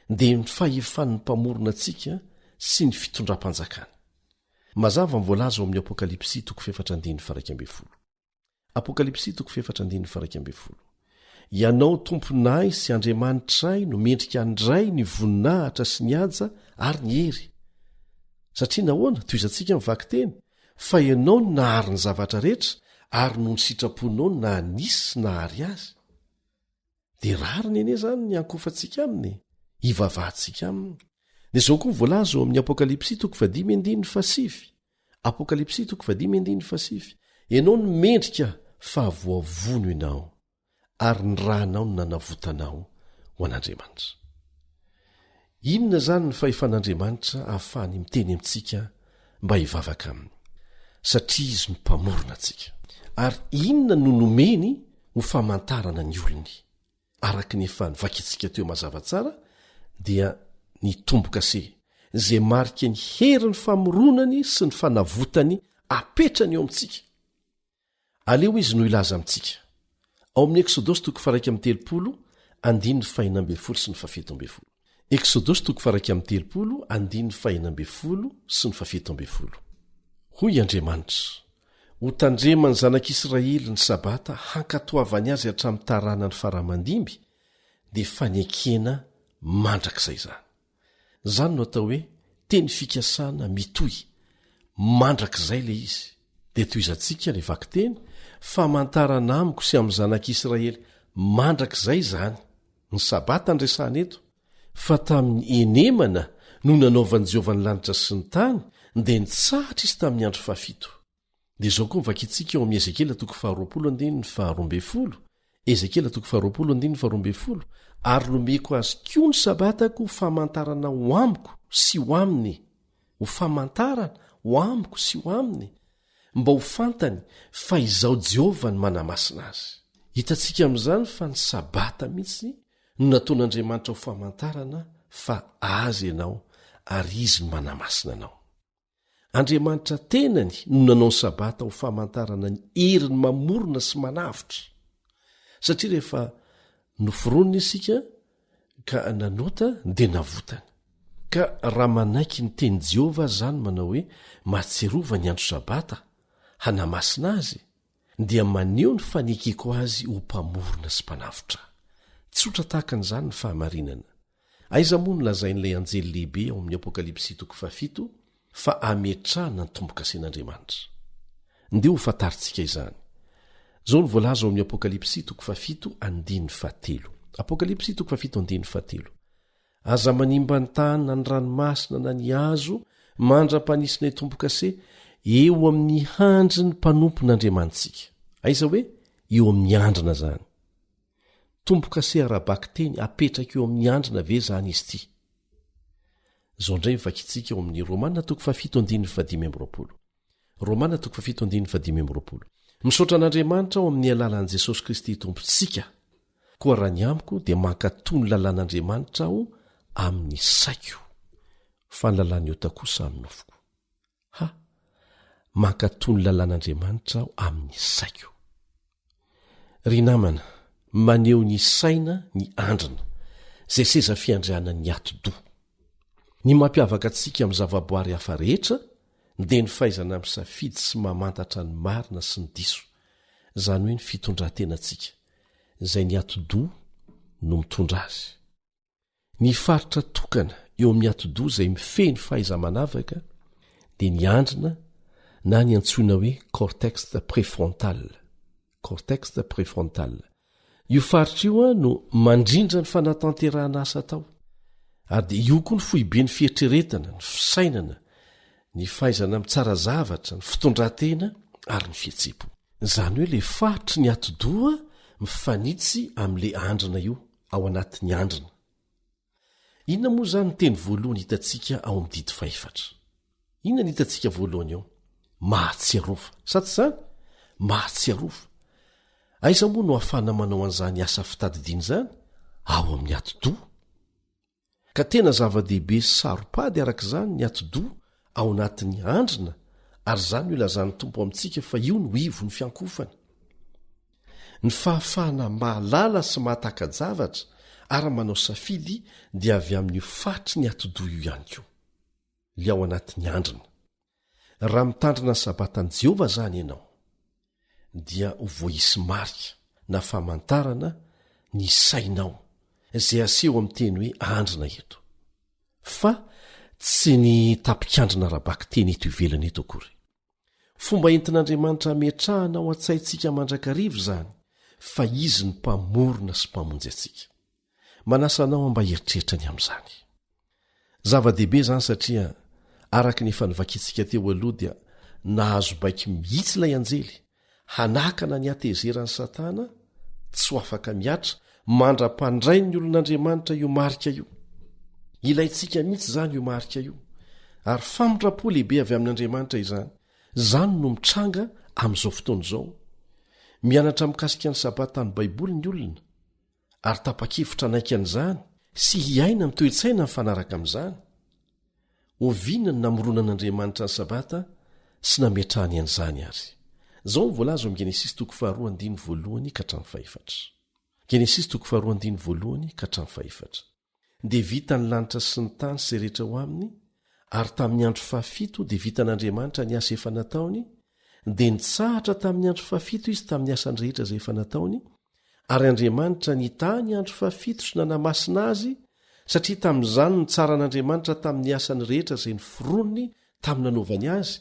C: dia ny fahefan'ny Mpamorona antsika sy ny fitondram-panjakany. Mazava ny voalaza ao amin'ny Apokalypsy toko fahefatra andininy faha-iraika ambin'ny folo. Apokalypsy toko fahefatra andininy faha-iraika ambin'ny folo. Ianao Tomponay sy Andriamanitray no mendrika handray ny voninahitra sy ny haja ary ny hery. Satria nahoana? Tohizantsika ny vakiteny, fa Ianao no nahary ny zavatra rehetra ary noho ny sitraponao no nahanisy sy nahary azy. Dia rariny anie izany ny hankofantsika aminy, hivavahantsika aminy. Dia izao koa ny voalaza ao amin'ny Apokalypsy toko fahadimy andininy fahasivy. Apokalypsy toko fahadimy andininy fahasivy. Ianao no mendrika fa voavono ianao, ary ny ranao no nanavotanao ho an'Andriamanitra. Inona izany ny fahefan'Andriamanitra ahafahany miteny amintsika mba hivavaka aminy? Satria izy no Mpamorona antsika. Ary inona no nomeny ho famantarana ny olony? Araka ny efa novakintsika teo mazava tsara dia ny tombo-kase, izay marika ny herin'ny famoronany sy ny fanavotany apetrany eo amintsika. Aleo izy no hilaza amintsika. Ao amin'ny Eksodosy toko faha-31, andininy faha-16 sy ny faha-17. Eksodosy toko faha-31, andininy faha-16 sy ny faha-17. Hoy Andriamanitra, Hotandreman'ny zanak'Israely ny Sabata hankatoavany azy hatramin'ny taranany fara aman-dimby, dia fanekena mandrakizay izany. Izany no atao hoe teny fikasana mitohy mandrakizay ilay izy. Dia tohizantsika ilay vakiteny, Famantarana amiko sy amin'ny zanak'Israely mandrakizay izany. Ny Sabata no resahana eto. Fa tamin'ny henemana no nanaovan'i Jehovah ny lanitra sy ny tany, dia nitsahatra izy tamin'ny andro fahafito. Dia izao koa ny vakintsika ao amin'ny Ezekiela toko faharoapolo andininy faharoambinifolo, Ezekiela toko faharoapolo andininy faharoambinifolo, Ary nomeko azy koa ny Sabatako ho famantarana ho amiko sy ho aminy, ho famantarana ho amiko sy ho aminy, mba ho fantany fa Izaho Jehovah no manamasina azy. Hitantsika amin'izany fa ny Sabata mihitsy no nataon'Andriamanitra ho famantarana fa Azy ianao. ary Izy no manamasina anao. Andriamanitra tenany no nanao ny Sabata ho famantarana ny heriny mamorona sy manavotra. Satria rehefa noforonina isika ka nanota dia navotany. Ka raha manaiky ny tenin'i Jehovah aza izany manao hoe mahatsiarova ny andro Sabata hanamasina azy dia maneho ny fanekeko azy ho Mpamorona sy Mpanavotra. Tsotra tahaka an'izany ny fahamarinana. Aiza moa no lazain'ilay anjely lehibe ao amin'ny Apokalypsy toko fahafito fa ametrahana ny tombo-kasen'Andriamanitra? Ndeha ho fantarintsika izany. Izao no voalaza ao amin'ny Apokalypsy toko fahafito andininy fahatelo. Apokalypsy toko fahafito andininy fahatelo. Aza manimba ny tany na ny ranomasina na ny hazo mandra-panisinay tombo-kase eo amin'ny handrin'ny mpanompon'Andriamanitsika. Aiza hoe eo amin'ny handrina izany? Tombo-kase ara-bakiteny apetraka eo amin'ny handrina ve izany izy ity? Izao indray ny vakintsika ao amin'ny Romana toko fahafito andininy fahadimy amby roapolo. Romana toko fahafito andininy fahadimy amby roapolo. Misaotra an'Andriamanitra aho amin'ny alalan'i Jesosy Kristy Tompontsika. Koa raha ny amiko dia mankatò ny lalàn'Andriamanitra aho amin'ny saiko, fa ny lalàn'ny ota kosa amin'ny nofoko. Ha! Mankatò ny lalàn'Andriamanitra aho amin'ny saiko. Ry namana, maneho ny saina ny andrina, izay seza fiandrianan'ny atidoha. Ny mampiavaka antsika amin'ny zavaboary hafa rehetra dia ny fahaizana misafidy sy mamantatra ny marina sy ny diso, izany hoe ny fitondran-tenantsika, izay ny atidoha no mitondra azy. Ny faritra tokana eo amin'ny atidoha izay mifehy ny fahaiza-manavaka dia ny andrina na ny antsoina hoe cortex prefrontal, cortex prefrontal. Io faritra io no mandrindra ny fanatanterahana asa atao, ary dia io koa ny foiben'ny fieritreretana, ny fisainana, ny fahaizana mitsara zavatra, ny fitondran-tena ary ny fihetseham-po. Izany hoe ilay faritry ny atidoha mifanitsy amin'ilay andrina io. ao anatin'ny andrina. Inona moa izany ny teny voalohany hitantsika ao amin'ny didy fahefatra? Inona ny hitantsika voalohany ao? Mahatsiarova. Sa tsy izany? Mahatsiarova. Aiza moa no ahafahana manao an'izany asa fitadidiana izany? Ao amin'ny atidoha. Ka tena zava-dehibe sy saro-pady araka izany ny atidoha ao anatin'ny handrina ary izany no ilazan'ny Tompo amintsika fa io no ivon'ny fiankohofana. Ny fahafahana mahalala sy mahataka-javatra ary manao safidy dia avy amin'io faritry ny atidoha io ihany koa. Ilay ao anatin'ny handrina. Raha mitandrina ny Sabatan'i Jehovah izany ianao, dia ho voaisy marika na famantarana ny sainao, izay aseho amin'ny teny hoe andrina eto, fa tsy ny tapik'andrina ara-bakiteny eto ivelany eto akory. Fomba entin'Andriamanitra hametrahana ao an-tsaintsika mandrakariva izany fa Izy no Mpamorona sy Mpamonjy antsika. Manasa anao aho mba hieritreritra ny amin'izany. Zava-dehibe izany satria araka ny efa novakintsika teo aloha dia nahazo baiko mihitsy ilay anjely hanakana ny hatezeran'i Satana tsy ho afaka mihatra mandra-pandrain'ny olon'Andriamanitra io marika io. Ilaintsika mihitsy izany io marika io, ary famindram-po lehibe avy amin'Andriamanitra izany. Izany no mitranga amin'izao fotoana izao. Mianatra mikasika ny Sabatan'ny Baiboly ny olona, ary tapa-kevitra hanaiky an'izany sy hiaina amin'ny toe-tsaina mifanaraka amin'izany. Oviana no namoronan'Andriamanitra ny Sabata sy nametrahany an'izany àry? Izao no voalaza ao amin'ny Genesisy toko faharoa andininy voalohany ka hatramin'ny fahefatra. Genesisy toko faharoa andininy voalohany ka hatramin'ny fahefatra. Dia vita ny lanitra sy ny tany sy izay rehetra ao aminy, ary tamin'ny andro fahafito dia vitan'Andriamanitra ny asa efa nataony, dia nitsahatra tamin'ny andro fahafito izy tamin'ny asany rehetra izay efa nataony, ary Andriamanitra nitahy ny andro fahafito sy nanamasina azy, satria tamin'izany no nitsaran'Andriamanitra tamin'ny asany rehetra izay noforoniny tamin'ny nanaovany azy,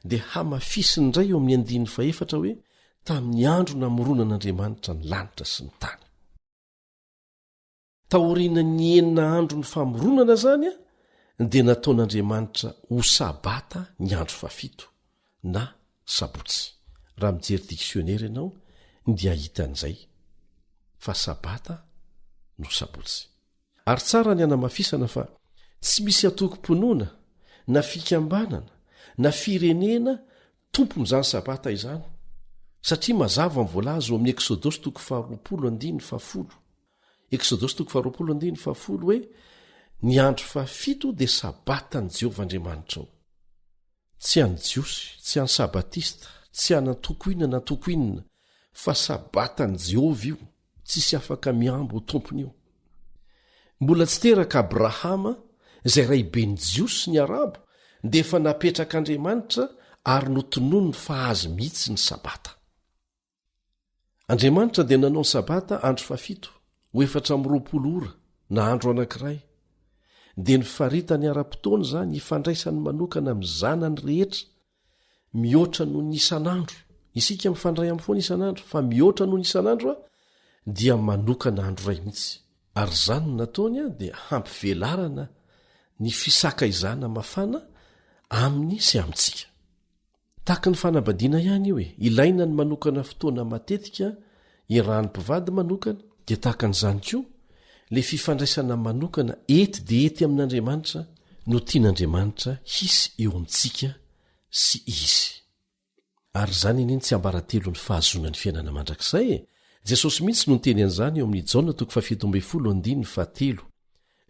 C: dia hamafisiny indray eo amin'ny andininy fahefatra hoe tamin'ny andro namoronan'Andriamanitra ny lanitra sy ny tany. Taorian'ny enina andron'ny famoronana izany dia nataon'Andriamanitra ho Sabata ny andro fahafito, na Sabotsy. Raha mijery diksionera ianao dia hahita an'izay fa Sabata no Sabotsy. Ary tsara ny hanamafisana fa tsy misy antokom-pinoana na fikambanana na firenena tompon'izany Sabata izany, satria mazava ny voalaza ao amin'ny Eksodosy toko faharoapolo andininy fahafolo. Eksodosy toko faharoapolo andininy fahafolo hoe. Ny andro fahafito dia Sabatan'i Jehovah Andriamanitrao. Tsy an'ny Jiosy, tsy an'ny Sabatista, tsy an'antoko inona na antoko inona, fa Sabatan'i Jehovah io, tsisy afaka mihambo ho tompony io. Mbola tsy teraka Abrahama, izay raiben'ny Jiosy sy ny Arabo, dia efa napetrak'Andriamanitra ary notononiny fa azy mihitsy ny Sabata. Andriamanitra dia nanao ny Sabata andro fahafito ho 24 ora na andro anankiray. Dia ny faritany ara-potoana izany ifandraisany manokana amin'ny zanany rehetra mihoatra noho ny isan'andro. Isika mifandray amin'ny foana isan'andro fa mihoatra noho ny isan'andro dia manokana andro iray mihitsy. Ary izany no nataony dia hampivelarana ny fisakaizana mafana aminy sy amintsika. Tahaky ny fanambadiana ihany io e, ilaina ny manokana fotoana matetika iarahan'ny mpivady manokana, dia tahaka an'izany koa le fifandraisana manokana ety dia ety amin'Andriamanitra no tian'Andriamanitra hisy eo amintsika sy Izy. Ary izany anie ny tsiambaratelon'ny fahazoana ny fiainana mandrakizay e! Jesosy mihitsy no niteny an'izany eo amin'ny Jaona toko faha-17 andininy fahatelo.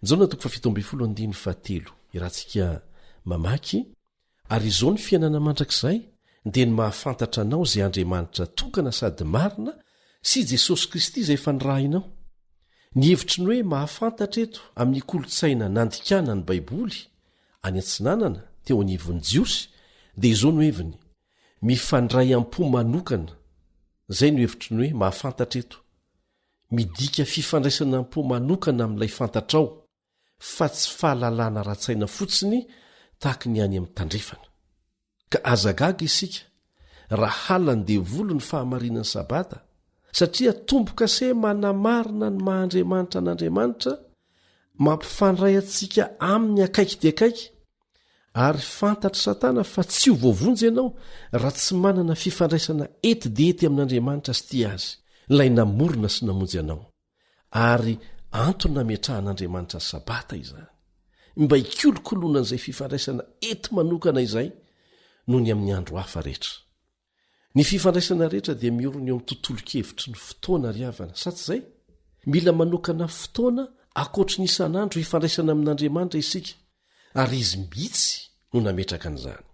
C: Jaona toko faha-17 andininy fahatelo, iarahantsika mamaky, Ary izao ny fiainana mandrakizay, dia ny mahafantatra Anao izay Andriamanitra tokana sady marina, sy Jesosy Kristy izay efa nirahinao. Ny hevitry ny hoe mahafantatra eto amin'ny kolontsaina nandikana ny Baiboly any Atsinanana teo anivon'ny Jiosy dia izao no heviny, mifandray am-po manokana. Izay no hevitry ny hoe mahafantatra eto. Midika fifandraisana am-po manokana amin'ilay fantatrao. fa tsy fahalalana ara-tsaina fotsiny tahaky ny any amin'ny tandrefana. Ka aza gaga isika raha halan'ny devoly ny fahamarinan'ny Sabata, satria tombo-kase manamarina ny maha Andriamanitra an'Andriamanitra, mampifandray antsika aminy akaiky dia akaiky, ary fantatr'i Satana fa tsy ho voavonjy ianao raha tsy manana fifandraisana ety dia ety amin'Andriamanitra sy tia Azy, ilay namorona sy namonjy anao. Ary antony nametrahan'Andriamanitra ny Sabata izany, mba hikolokoloana an'izay fifandraisana ety manokana izay noho ny amin'ny andro hafa rehetra. Ny fifandraisana rehetra dia miorina eo amin'ny tontolon-kevitry ny fotoana ry havana, sa tsy izay? Mila manokana fotoana ankoatry ny isan'andro hifandraisana amin'Andriamanitra isika, ary Izy mihitsy no nametraka an'izany.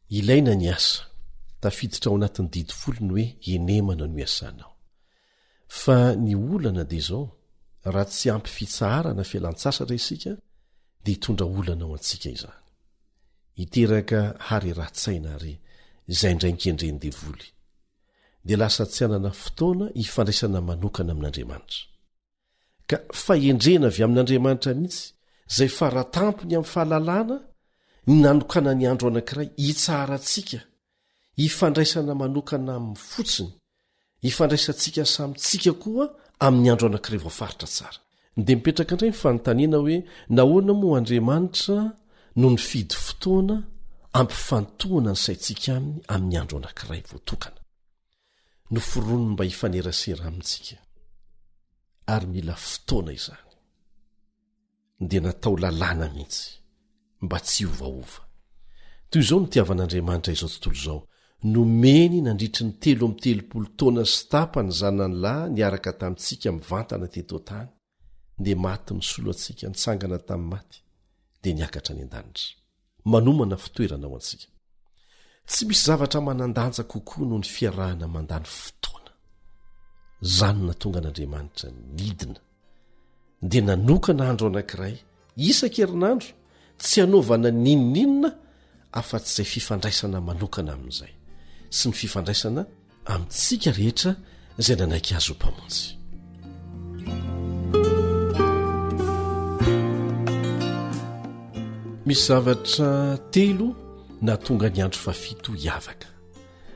C: Ilaina ny asa. Tafiditra ao anatin'ny didy folo ny hoe henemana no iasanao. Fa ny olana dia izao, raha tsy ampy fitsaharana fialan-tsasatra isika dia hitondra olana ho antsika izany. Hiteraka harerahan-tsaina ary izay indray ny kendren'ny devoly. Dia lasa tsy hanana fotoana hifandraisana manokana amin'Andriamanitra. Ka fahendrena avy amin'Andriamanitra mihitsy, izay faratampony amin'ny fahalalana, ny nanokanany andro anankiray hitsaharantsika, hifandraisana manokana aminy fotsiny, hifandraisantsika samy tsika koa amin'ny andro anankiray voafaritra tsara. Dia mipetraka indray ny fanontaniana hoe nahoana moa Andriamanitra no nifidy fotoana ampifantohana ny saintsika aminy amin'ny andro anankiray voatokana? Noforoniny mba hifanerasera amintsika ary mila fotoana izany. Dia natao lalàna mihitsy mba tsy hiovaova. Toy izao no nitiavan'Andriamanitra izao tontolo izao, nomeny nandritry ny 33 taona sy tapany zanany lahy niaraka tamintsika mivantana teto an-tany, dia maty nisolo antsika, nitsangana tamin'ny maty, dia niakatra any an-danitra. Manomana fitoerana ho antsika. Tsy misy zavatra manan-danja kokoa noho ny fiarahana mandany fotoana. Izany no nahatonga an'Andriamanitra nidina, dia nanokana andro anankiray isan-kerinandro tsy hanaovana n'inon'inona afa-tsy izay fifandraisana manokana amin'izay sy ny fifandraisana amintsika rehetra izay nanaiky azy ho mpamonjy. Misy zavatra telo nahatonga ny andro fahafito hiavaka.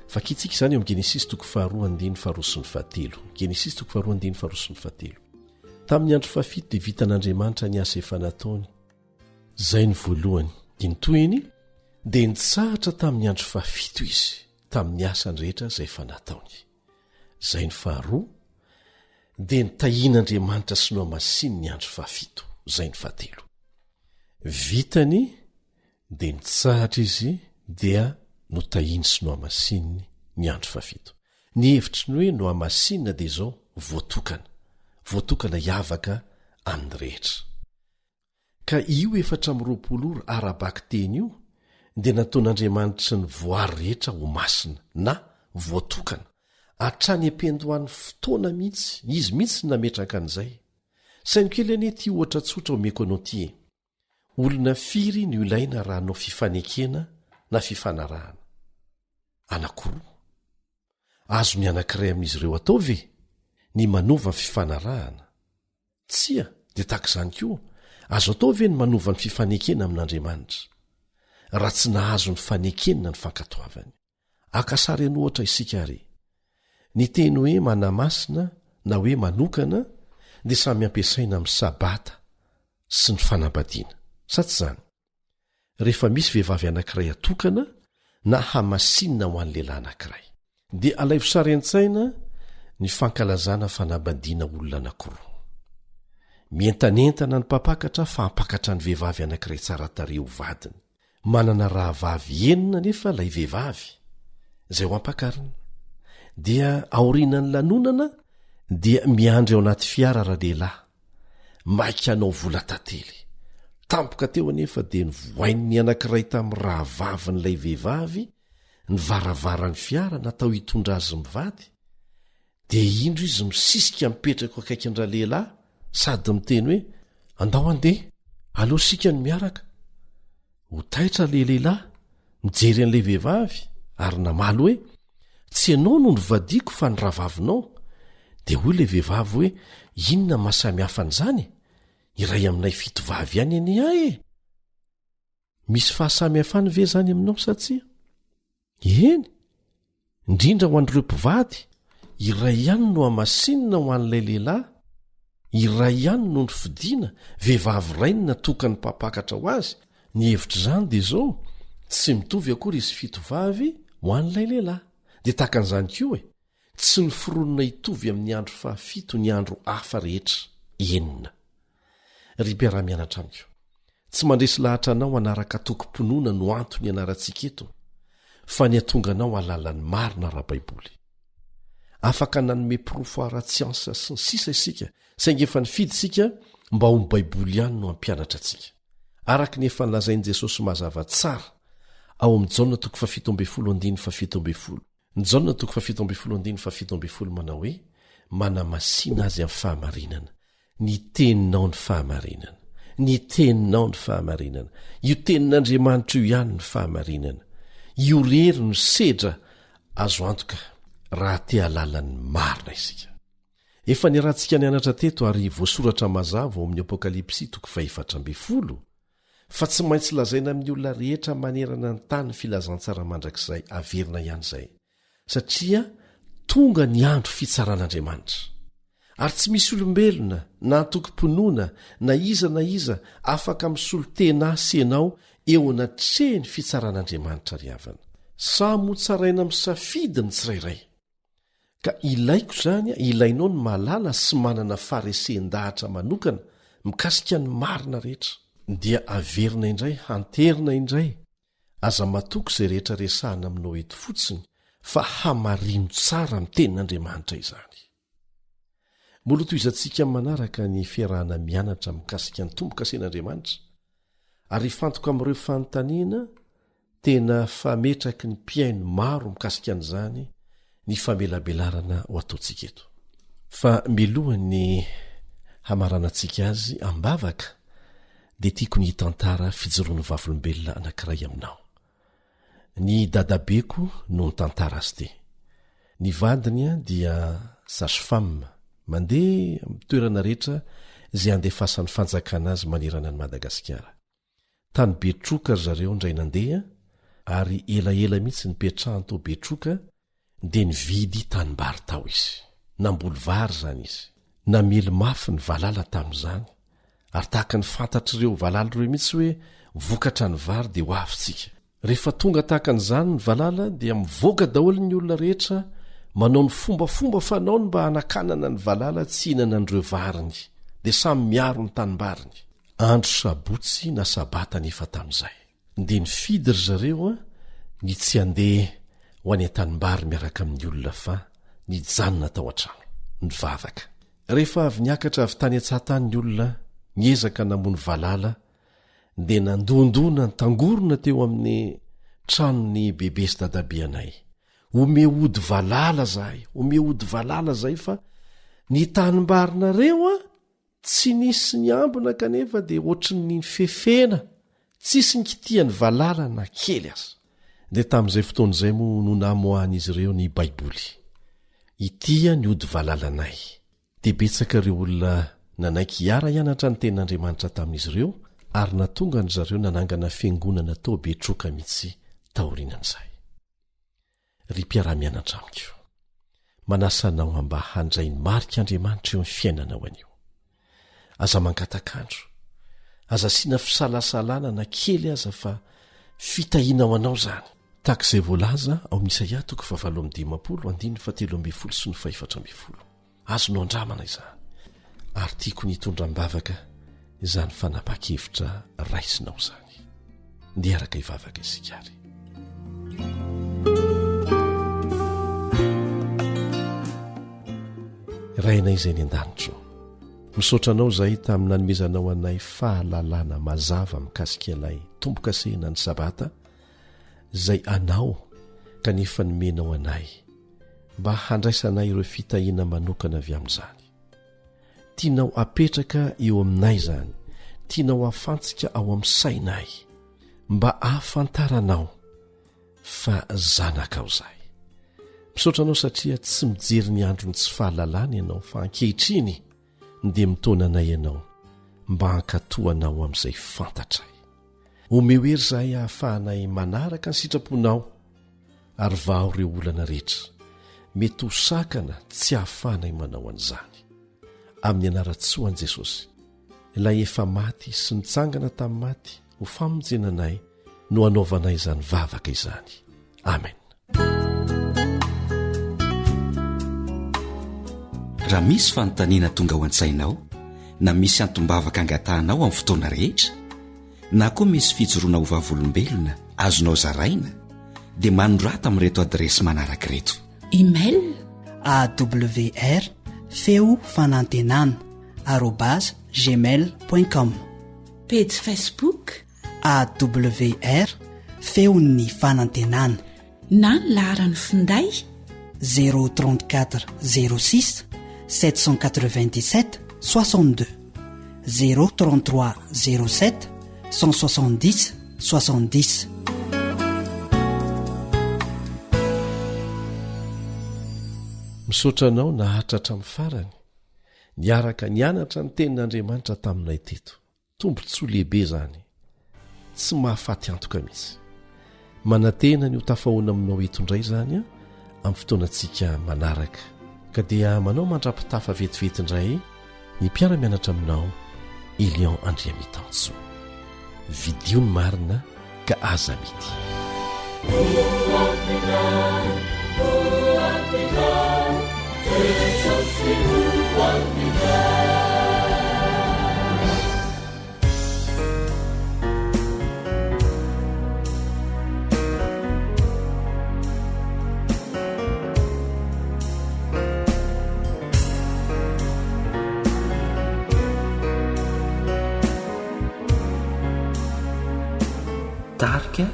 C: Vakintsika izany eo amin'ny Genesisy toko faharoa andininy faharoa sy ny fahatelo. Genesisy toko faharoa andininy faharoa sy ny fahatelo. Tamin'ny andro fahafito dia vitan'Andriamanitra ny asa efa nataony. Izay ny voalohany. Dia ny tohiny dia nitsahatra tamin'ny andro fahafito izy. tamin'ny asany rehetra izay efa nataony. Izay ny faharoa, dia nitahian'Andriamanitra sy nohamasininy ny andro fahafito, izay ny fahatelo. Vitany dia nitsahatra izy dia notahiny sy nohamasininy ny andro fahafito. Ny hevitry ny hoe nohamasinina dia izao, voatokana, voatokana hiavaka amin'ny rehetra. Ka io 24 ora ara-bakiteny io dia nataon'Andriamanitry ny voary rehetra ho masina na voatokana, hatrany am-piandohan'ny fotoana mihitsy, Izy mihitsy no nametraka an'izay. Saino kely anie ity ohatra tsotra omeko anao ity e. Olona firy no ilaina raha hanao fifanekena na fifanarahana? Anankiroa. Azon'ny anankiray amin'izy ireo atao ve ny manova ny fifanarahana? Tsia, dia tahaka izany koa, azo atao ve ny manova ny fifanekena amin'Andriamanitra, raha tsy nahazo ny fanekeny na ny fankatoavany? Haka sary an'ohatra isika àry. Ny teny hoe manamasina na hoe manokana dia samy ampiasaina amin'ny Sabata sy ny fanambadiana, sa tsy izany? Rehefa misy vehivavy anankiray atokana na hamasinina ho an'ny lehilahy anankiray. Dia alaivo sary an-tsaina ny fankalazana fanambadiana olona anankiroa. Mientanentana ny mpampakatra fa hampakatra ny vehivavy anankiray tsara tarehy ho vadiny. Manana rahavavy enina anefa ilay vehivavy, izay ho ampakarina. Dia aorianan'ny lanonana dia miandry ao anaty fiara ralehilahy, maika hanao vola tantely. Tampoka teo anefa dia novohain'ny anankiray tamin'ny rahavavin'ilay vehivavy ny varavaran'ny fiara natao hitondra azy mivady, Dia indro izy misisika mipetraka eo akaikin-dralehilahy sady miteny hoe, Andao handeha, aleo isika no miaraka. Ho taitra ilay lehilahy, mijery an'ilay vehivavy ary namaly hoe, Tsy ianao no novadiako fa ny rahavavinao. Dia hoy ilay vehivavy hoe, Inona no maha samy hafa an'izany e? Iray aminay fitovavy ihany anie ahy e! Misy fahasamihafany ve izany aminao sa tsia? Eny, indrindra ho an'ireo mpivady, iray ihany no hamasinina ho an'ilay lehilahy, iray ihany no nofidina, vehivavy iray no natokan'ny mpampakatra ho azy. Ny hevitr'izany dia izao, tsy mitovy akory izy fitovavy ho an'ilay lehilahy. Dia tahaka an'izany koa e! Tsy noforonina hitovy amin'ny andro fahafito ny andro hafa rehetra enina. Ry mpiara-mianatra amiko, tsy mandresy lahatra anao hanaraka antokom-pinoana no antony ianarantsika eto, fa ny hahatonga anao hahalala ny marina ara-baiboly. Afaka nanome porofo ara-tsiansa sy ny sisa isika, saingy efa nifidy isika mba ho ny Baiboly ihany no hampianatra antsika. Araka ny efa nolazain'i Jesosy mazava tsara ao amin'ny Jaona toko fahafito ambin'ny folo andininy fahafito ambin'ny folo, Ny Jaona toko fahafito ambin'ny folo andininy fahafito ambin'ny folo manao hoe, Manamasina azy amin'ny fahamarinana, ny teninao ny fahamarinana. Ny teninao ny fahamarinana. Io tenin'Andriamanitra io ihany ny fahamarinana. Io irery no sedra azo antoka raha te hahalala ny marina isika. Efa niarahantsika nianatra teto ary voasoratra mazava ao amin'ny Apokalypsy toko fahefatra ambin'ny folo Fa tsy maintsy lazaina amin'ny olona rehetra manerana ny tany ny filazantsara mandrakizay averina ihany izay, satria tonga ny andro fitsaran'Andriamanitra. Ary tsy misy olombelona na antokom-pinoana na iza na iza afaka misolo tena ahy sy ianao eo anatrehan'ny fitsaran'Andriamanitra ry havana. Samy ho tsaraina amin'ny safidy ny tsirairay. Ka ilaiko izany, ilainao ny mahalala sy manana faharesen-dahatra manokana mikasika ny marina rehetra. Dia averina indray, hanterina indray, aza matoky izay rehetra resahana aminao eto fotsiny fa hamarino tsara amin'ny tenin'Andriamanitra izany. Mbola hotohizantsika amin'ny manaraka ny fiarahana mianatra mikasika ny tombo-kasen'Andriamanitra ary hifantoka amin'ireo fanontaniana Tena fametraky ny mpihaino maro mikasika an'izany ny famelabelarana ho ataontsika eto. Fa milohan'ny hamaranantsika azy am-bavaka dia tiako ny hitantara fijoroan'ny vavolombelona anankiray aminao. Ny dadabeko no nitantara azy ity. Ny vadiny dia sage femme, mandeha amin'ny toerana rehetra izay andefasan'ny fanjakana azy manerana an'i Madagasikara. Tany Betroka ry zareo indray nandeha ary elaela mihitsy nipetrahany tao Betroka dia nividy tanimbary tao izy. Namboly vary izany izy. Namely mafy ny valala tamin'izany ary tahaka ny fantatr'ireo valala ireo mihitsy hoe vokatra ny vary dia ho avy tsika. Rehefa tonga tahaka an'izany ny valala dia mivoaka daholo ny olona rehetra manao ny fombafomba fanaony mba hanakanana ny valala tsy hihinana an'ireo variny. Dia samy miaro ny tanimbariny. Andro sabotsy na sabata anefa tamin'izay. Dia nifidy ry zareo ny tsy handeha ho any an-tanimbary miaraka amin'ny olona fa nijanona tao an-trano, nivavaka. Rehefa avy niakatra avy tany an-tsaha tany ny olona, niezaka namono valala. Dia nandondona nitangorona teo amin'ny tranon'ny bebe sy dadabe anay. Omeo ody valala zahay, omeo ody valala zahay fa ny tanimbarinareo a tsy nisy niambina kanefa dia ohatrin'ny nifefena, tsisy nikitihan'ny valala na kely aza. Dia tamin'izay fotoana izay moa no namoahan'izy ireo ny Baiboly. Ity ny ody valalanay. Dia betsaka ireo olona nanaiky hiara-hianatra ny Tenin'Andriamanitra tamin'izy ireo ary nahatonga an-dry zareo nanangana fiangonana tao Betroka mihitsy taorianan'izay. Ry mpiara-mianatra amiko, manasa anao mba handray ny marik'Andriamanitra eo amin'ny fiainanao anio. Aza mangatak'andro, aza asiana fisalasalana na kely aza fa fitahiana ho anao izany. Tahaka izay voalaza ao amin'ny Isaia toko fahavalo amby dimampolo andininy fahatelo ambin'ny folo sy ny fahefatra ambin'ny folo. Azonao andramana izany, ary tiako ny hitondra am-bavaka izany fanapahan-kevitra raisinao izany. Ndeha araka hivavaka isika ary. Rainay izay ny an-danitro, misaotra anao izahay tamin'ny nanomezanao anay fahalalana mazava mikasika ilay tombo-kasehina ny Sabata izay anao kanefa nomenao anay mba handraisanay ireo fitahiana manokana avy amin'izany. Tianao apetraka eo aminay izany, tianao hafantsika ao amin'ny sainay, mba hahafantaranao fa zanakao izahay. Misaotra anao satria tsy mijery ny andron'ny tsy fahalalana ianao fa ankehitriny dia mitaona anay ianao mba hankatò anao amin'izay fantatray. Omeo hery izahay hahafahanay manaraka ny sitraponao ary vaho ireo olana rehetra mety ho sakana tsy hahafahanay manao an'izany. Amin'ny anaran-tsoan'i Jesosy, ilay efa maty sy nitsangana tamin'ny maty ho famonjena anay no anaovanay izany vavaka izany. Amen.
G: Raha misy fanontaniana tonga ao an-tsainao na misy antom-bavaka angatahanao amin'ny fotoana rehetra na koa misy fijoroana ho vavolombelona azonao zaraina dia manorata amin'ireto adiresy manaraka ireto.
D: Email
H: awr feo fanantenana arobase gmail point com.
D: Pejy Facebook
H: AWR, Feon'ny Fanantenana.
D: Na ny laharan'ny finday.
H: 034 06 797 62 033 07 170 70.
C: Misaotra anao naharitra hatramin'ny farany, niaraka nianatra ny Tenin'Andriamanitra taminay teto. Tombontsoa lehibe izany. Tsy mahafaty antoka mihitsy. Manantena ny ho tafahoana aminao eto indray izany aho amin'ny fotoanantsika manaraka. Ka dia manao mandra-pitafa vetivety indray ny mpiara-mianatra aminao Elion Andriamitansoa. Vidio ny marina ka aza amidy.
G: Tarika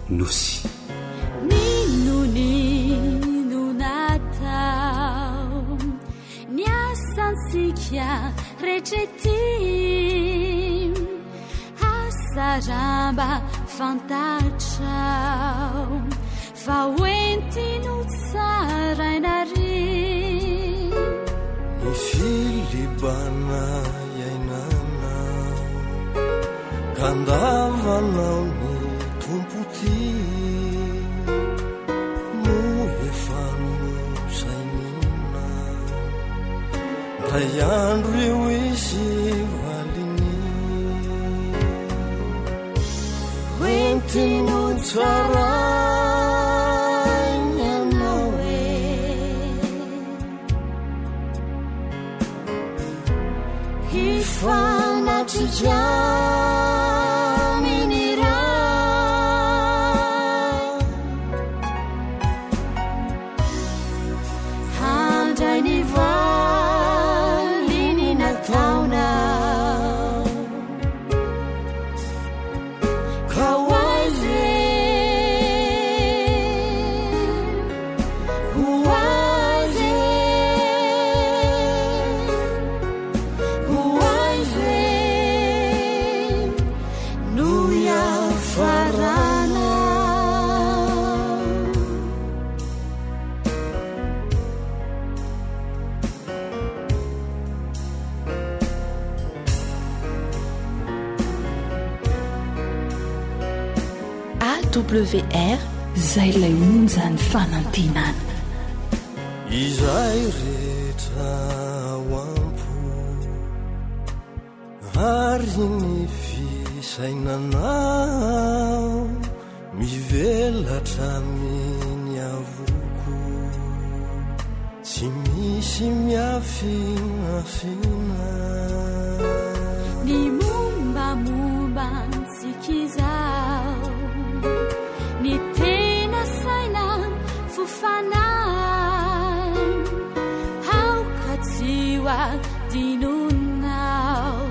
G: Nosy.
E: N'inon'inona atao, ny asantsika rehetra ety, asa raha mba fantatrao fa hoentiny ho tsaraina ry.
F: Ny filibana iainana ka andavanao ny Tompo tia no efa nosainina ndray andro eo izy valiny hoentiny ho tsarainy ianao e Hifanatrika amin'ny Ray. Handray ny valiny nataonao.
B: AWR
D: Izay ilay onjan'ny fanantenana.
F: Izay rehetra ao am-po ary ny fisainanao mivelatra amin'ny avoko tsy misy miafinafina.
E: Ny mombamomba antsika izao, ny tena saina fo fanahy, aoka tsy ho adinonao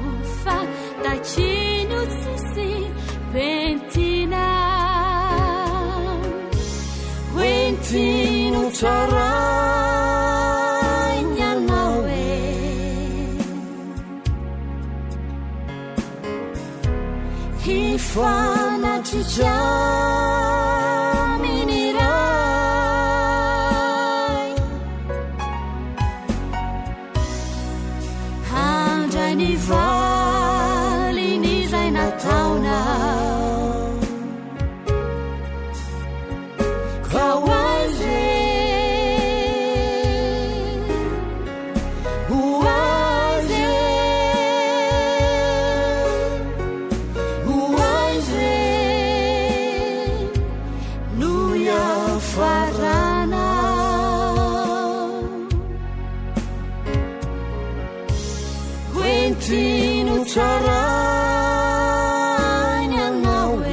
E: fa takino tsisy pentina.
F: Hoentino tsarainy ianao e. Hifanatrika amin'ny Ray.
E: Handray ny valin'izay nataonao.
F: Ka ho aiza e? Ho aiza e? Ho aiza e? No hiafarana. Hoentino tsarainy ianao e.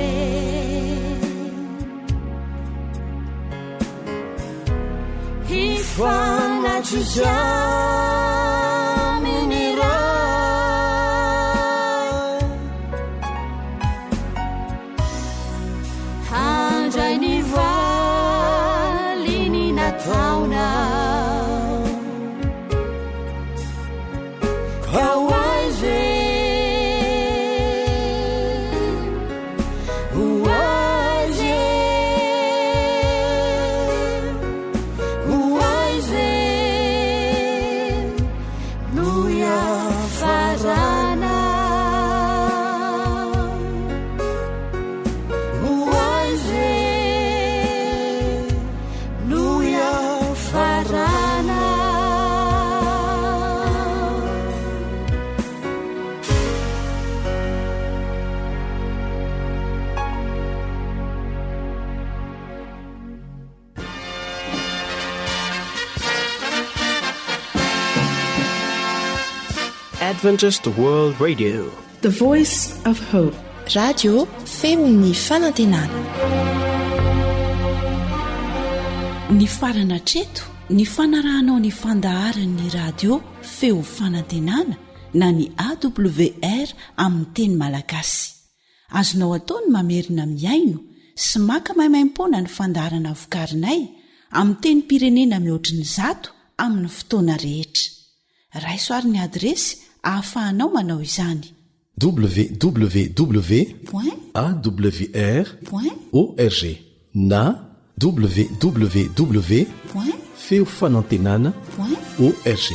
F: Hifanatrika amin'ny Ray.
E: Handray ny valiny nataonao.
F: Ka ho aiza e? Ho aiza e? Ho aiza e? No hiafarana. Ho aiza e? No hiafarana.
A: Adventist World Radio.
B: The Voice of Hope.
I: Radio feon'ny fanantenana.
D: Nifarana hatreto ny fanarahanao ny fandaharan'ny radio feo fanantenana na ny AWR amin'ny teny malagasy. Azonao atao ny mamerina mihaino sy maka maimaimpoana ny fandaharana vokarinay amin'ny tenim-pirenena mihoatry ny zato amin'ny fotoana rehetra. Raiso ary ny adiresy ahafahanao manao izany.
C: Www. Awr. Org na www. Feofanantenana. Org.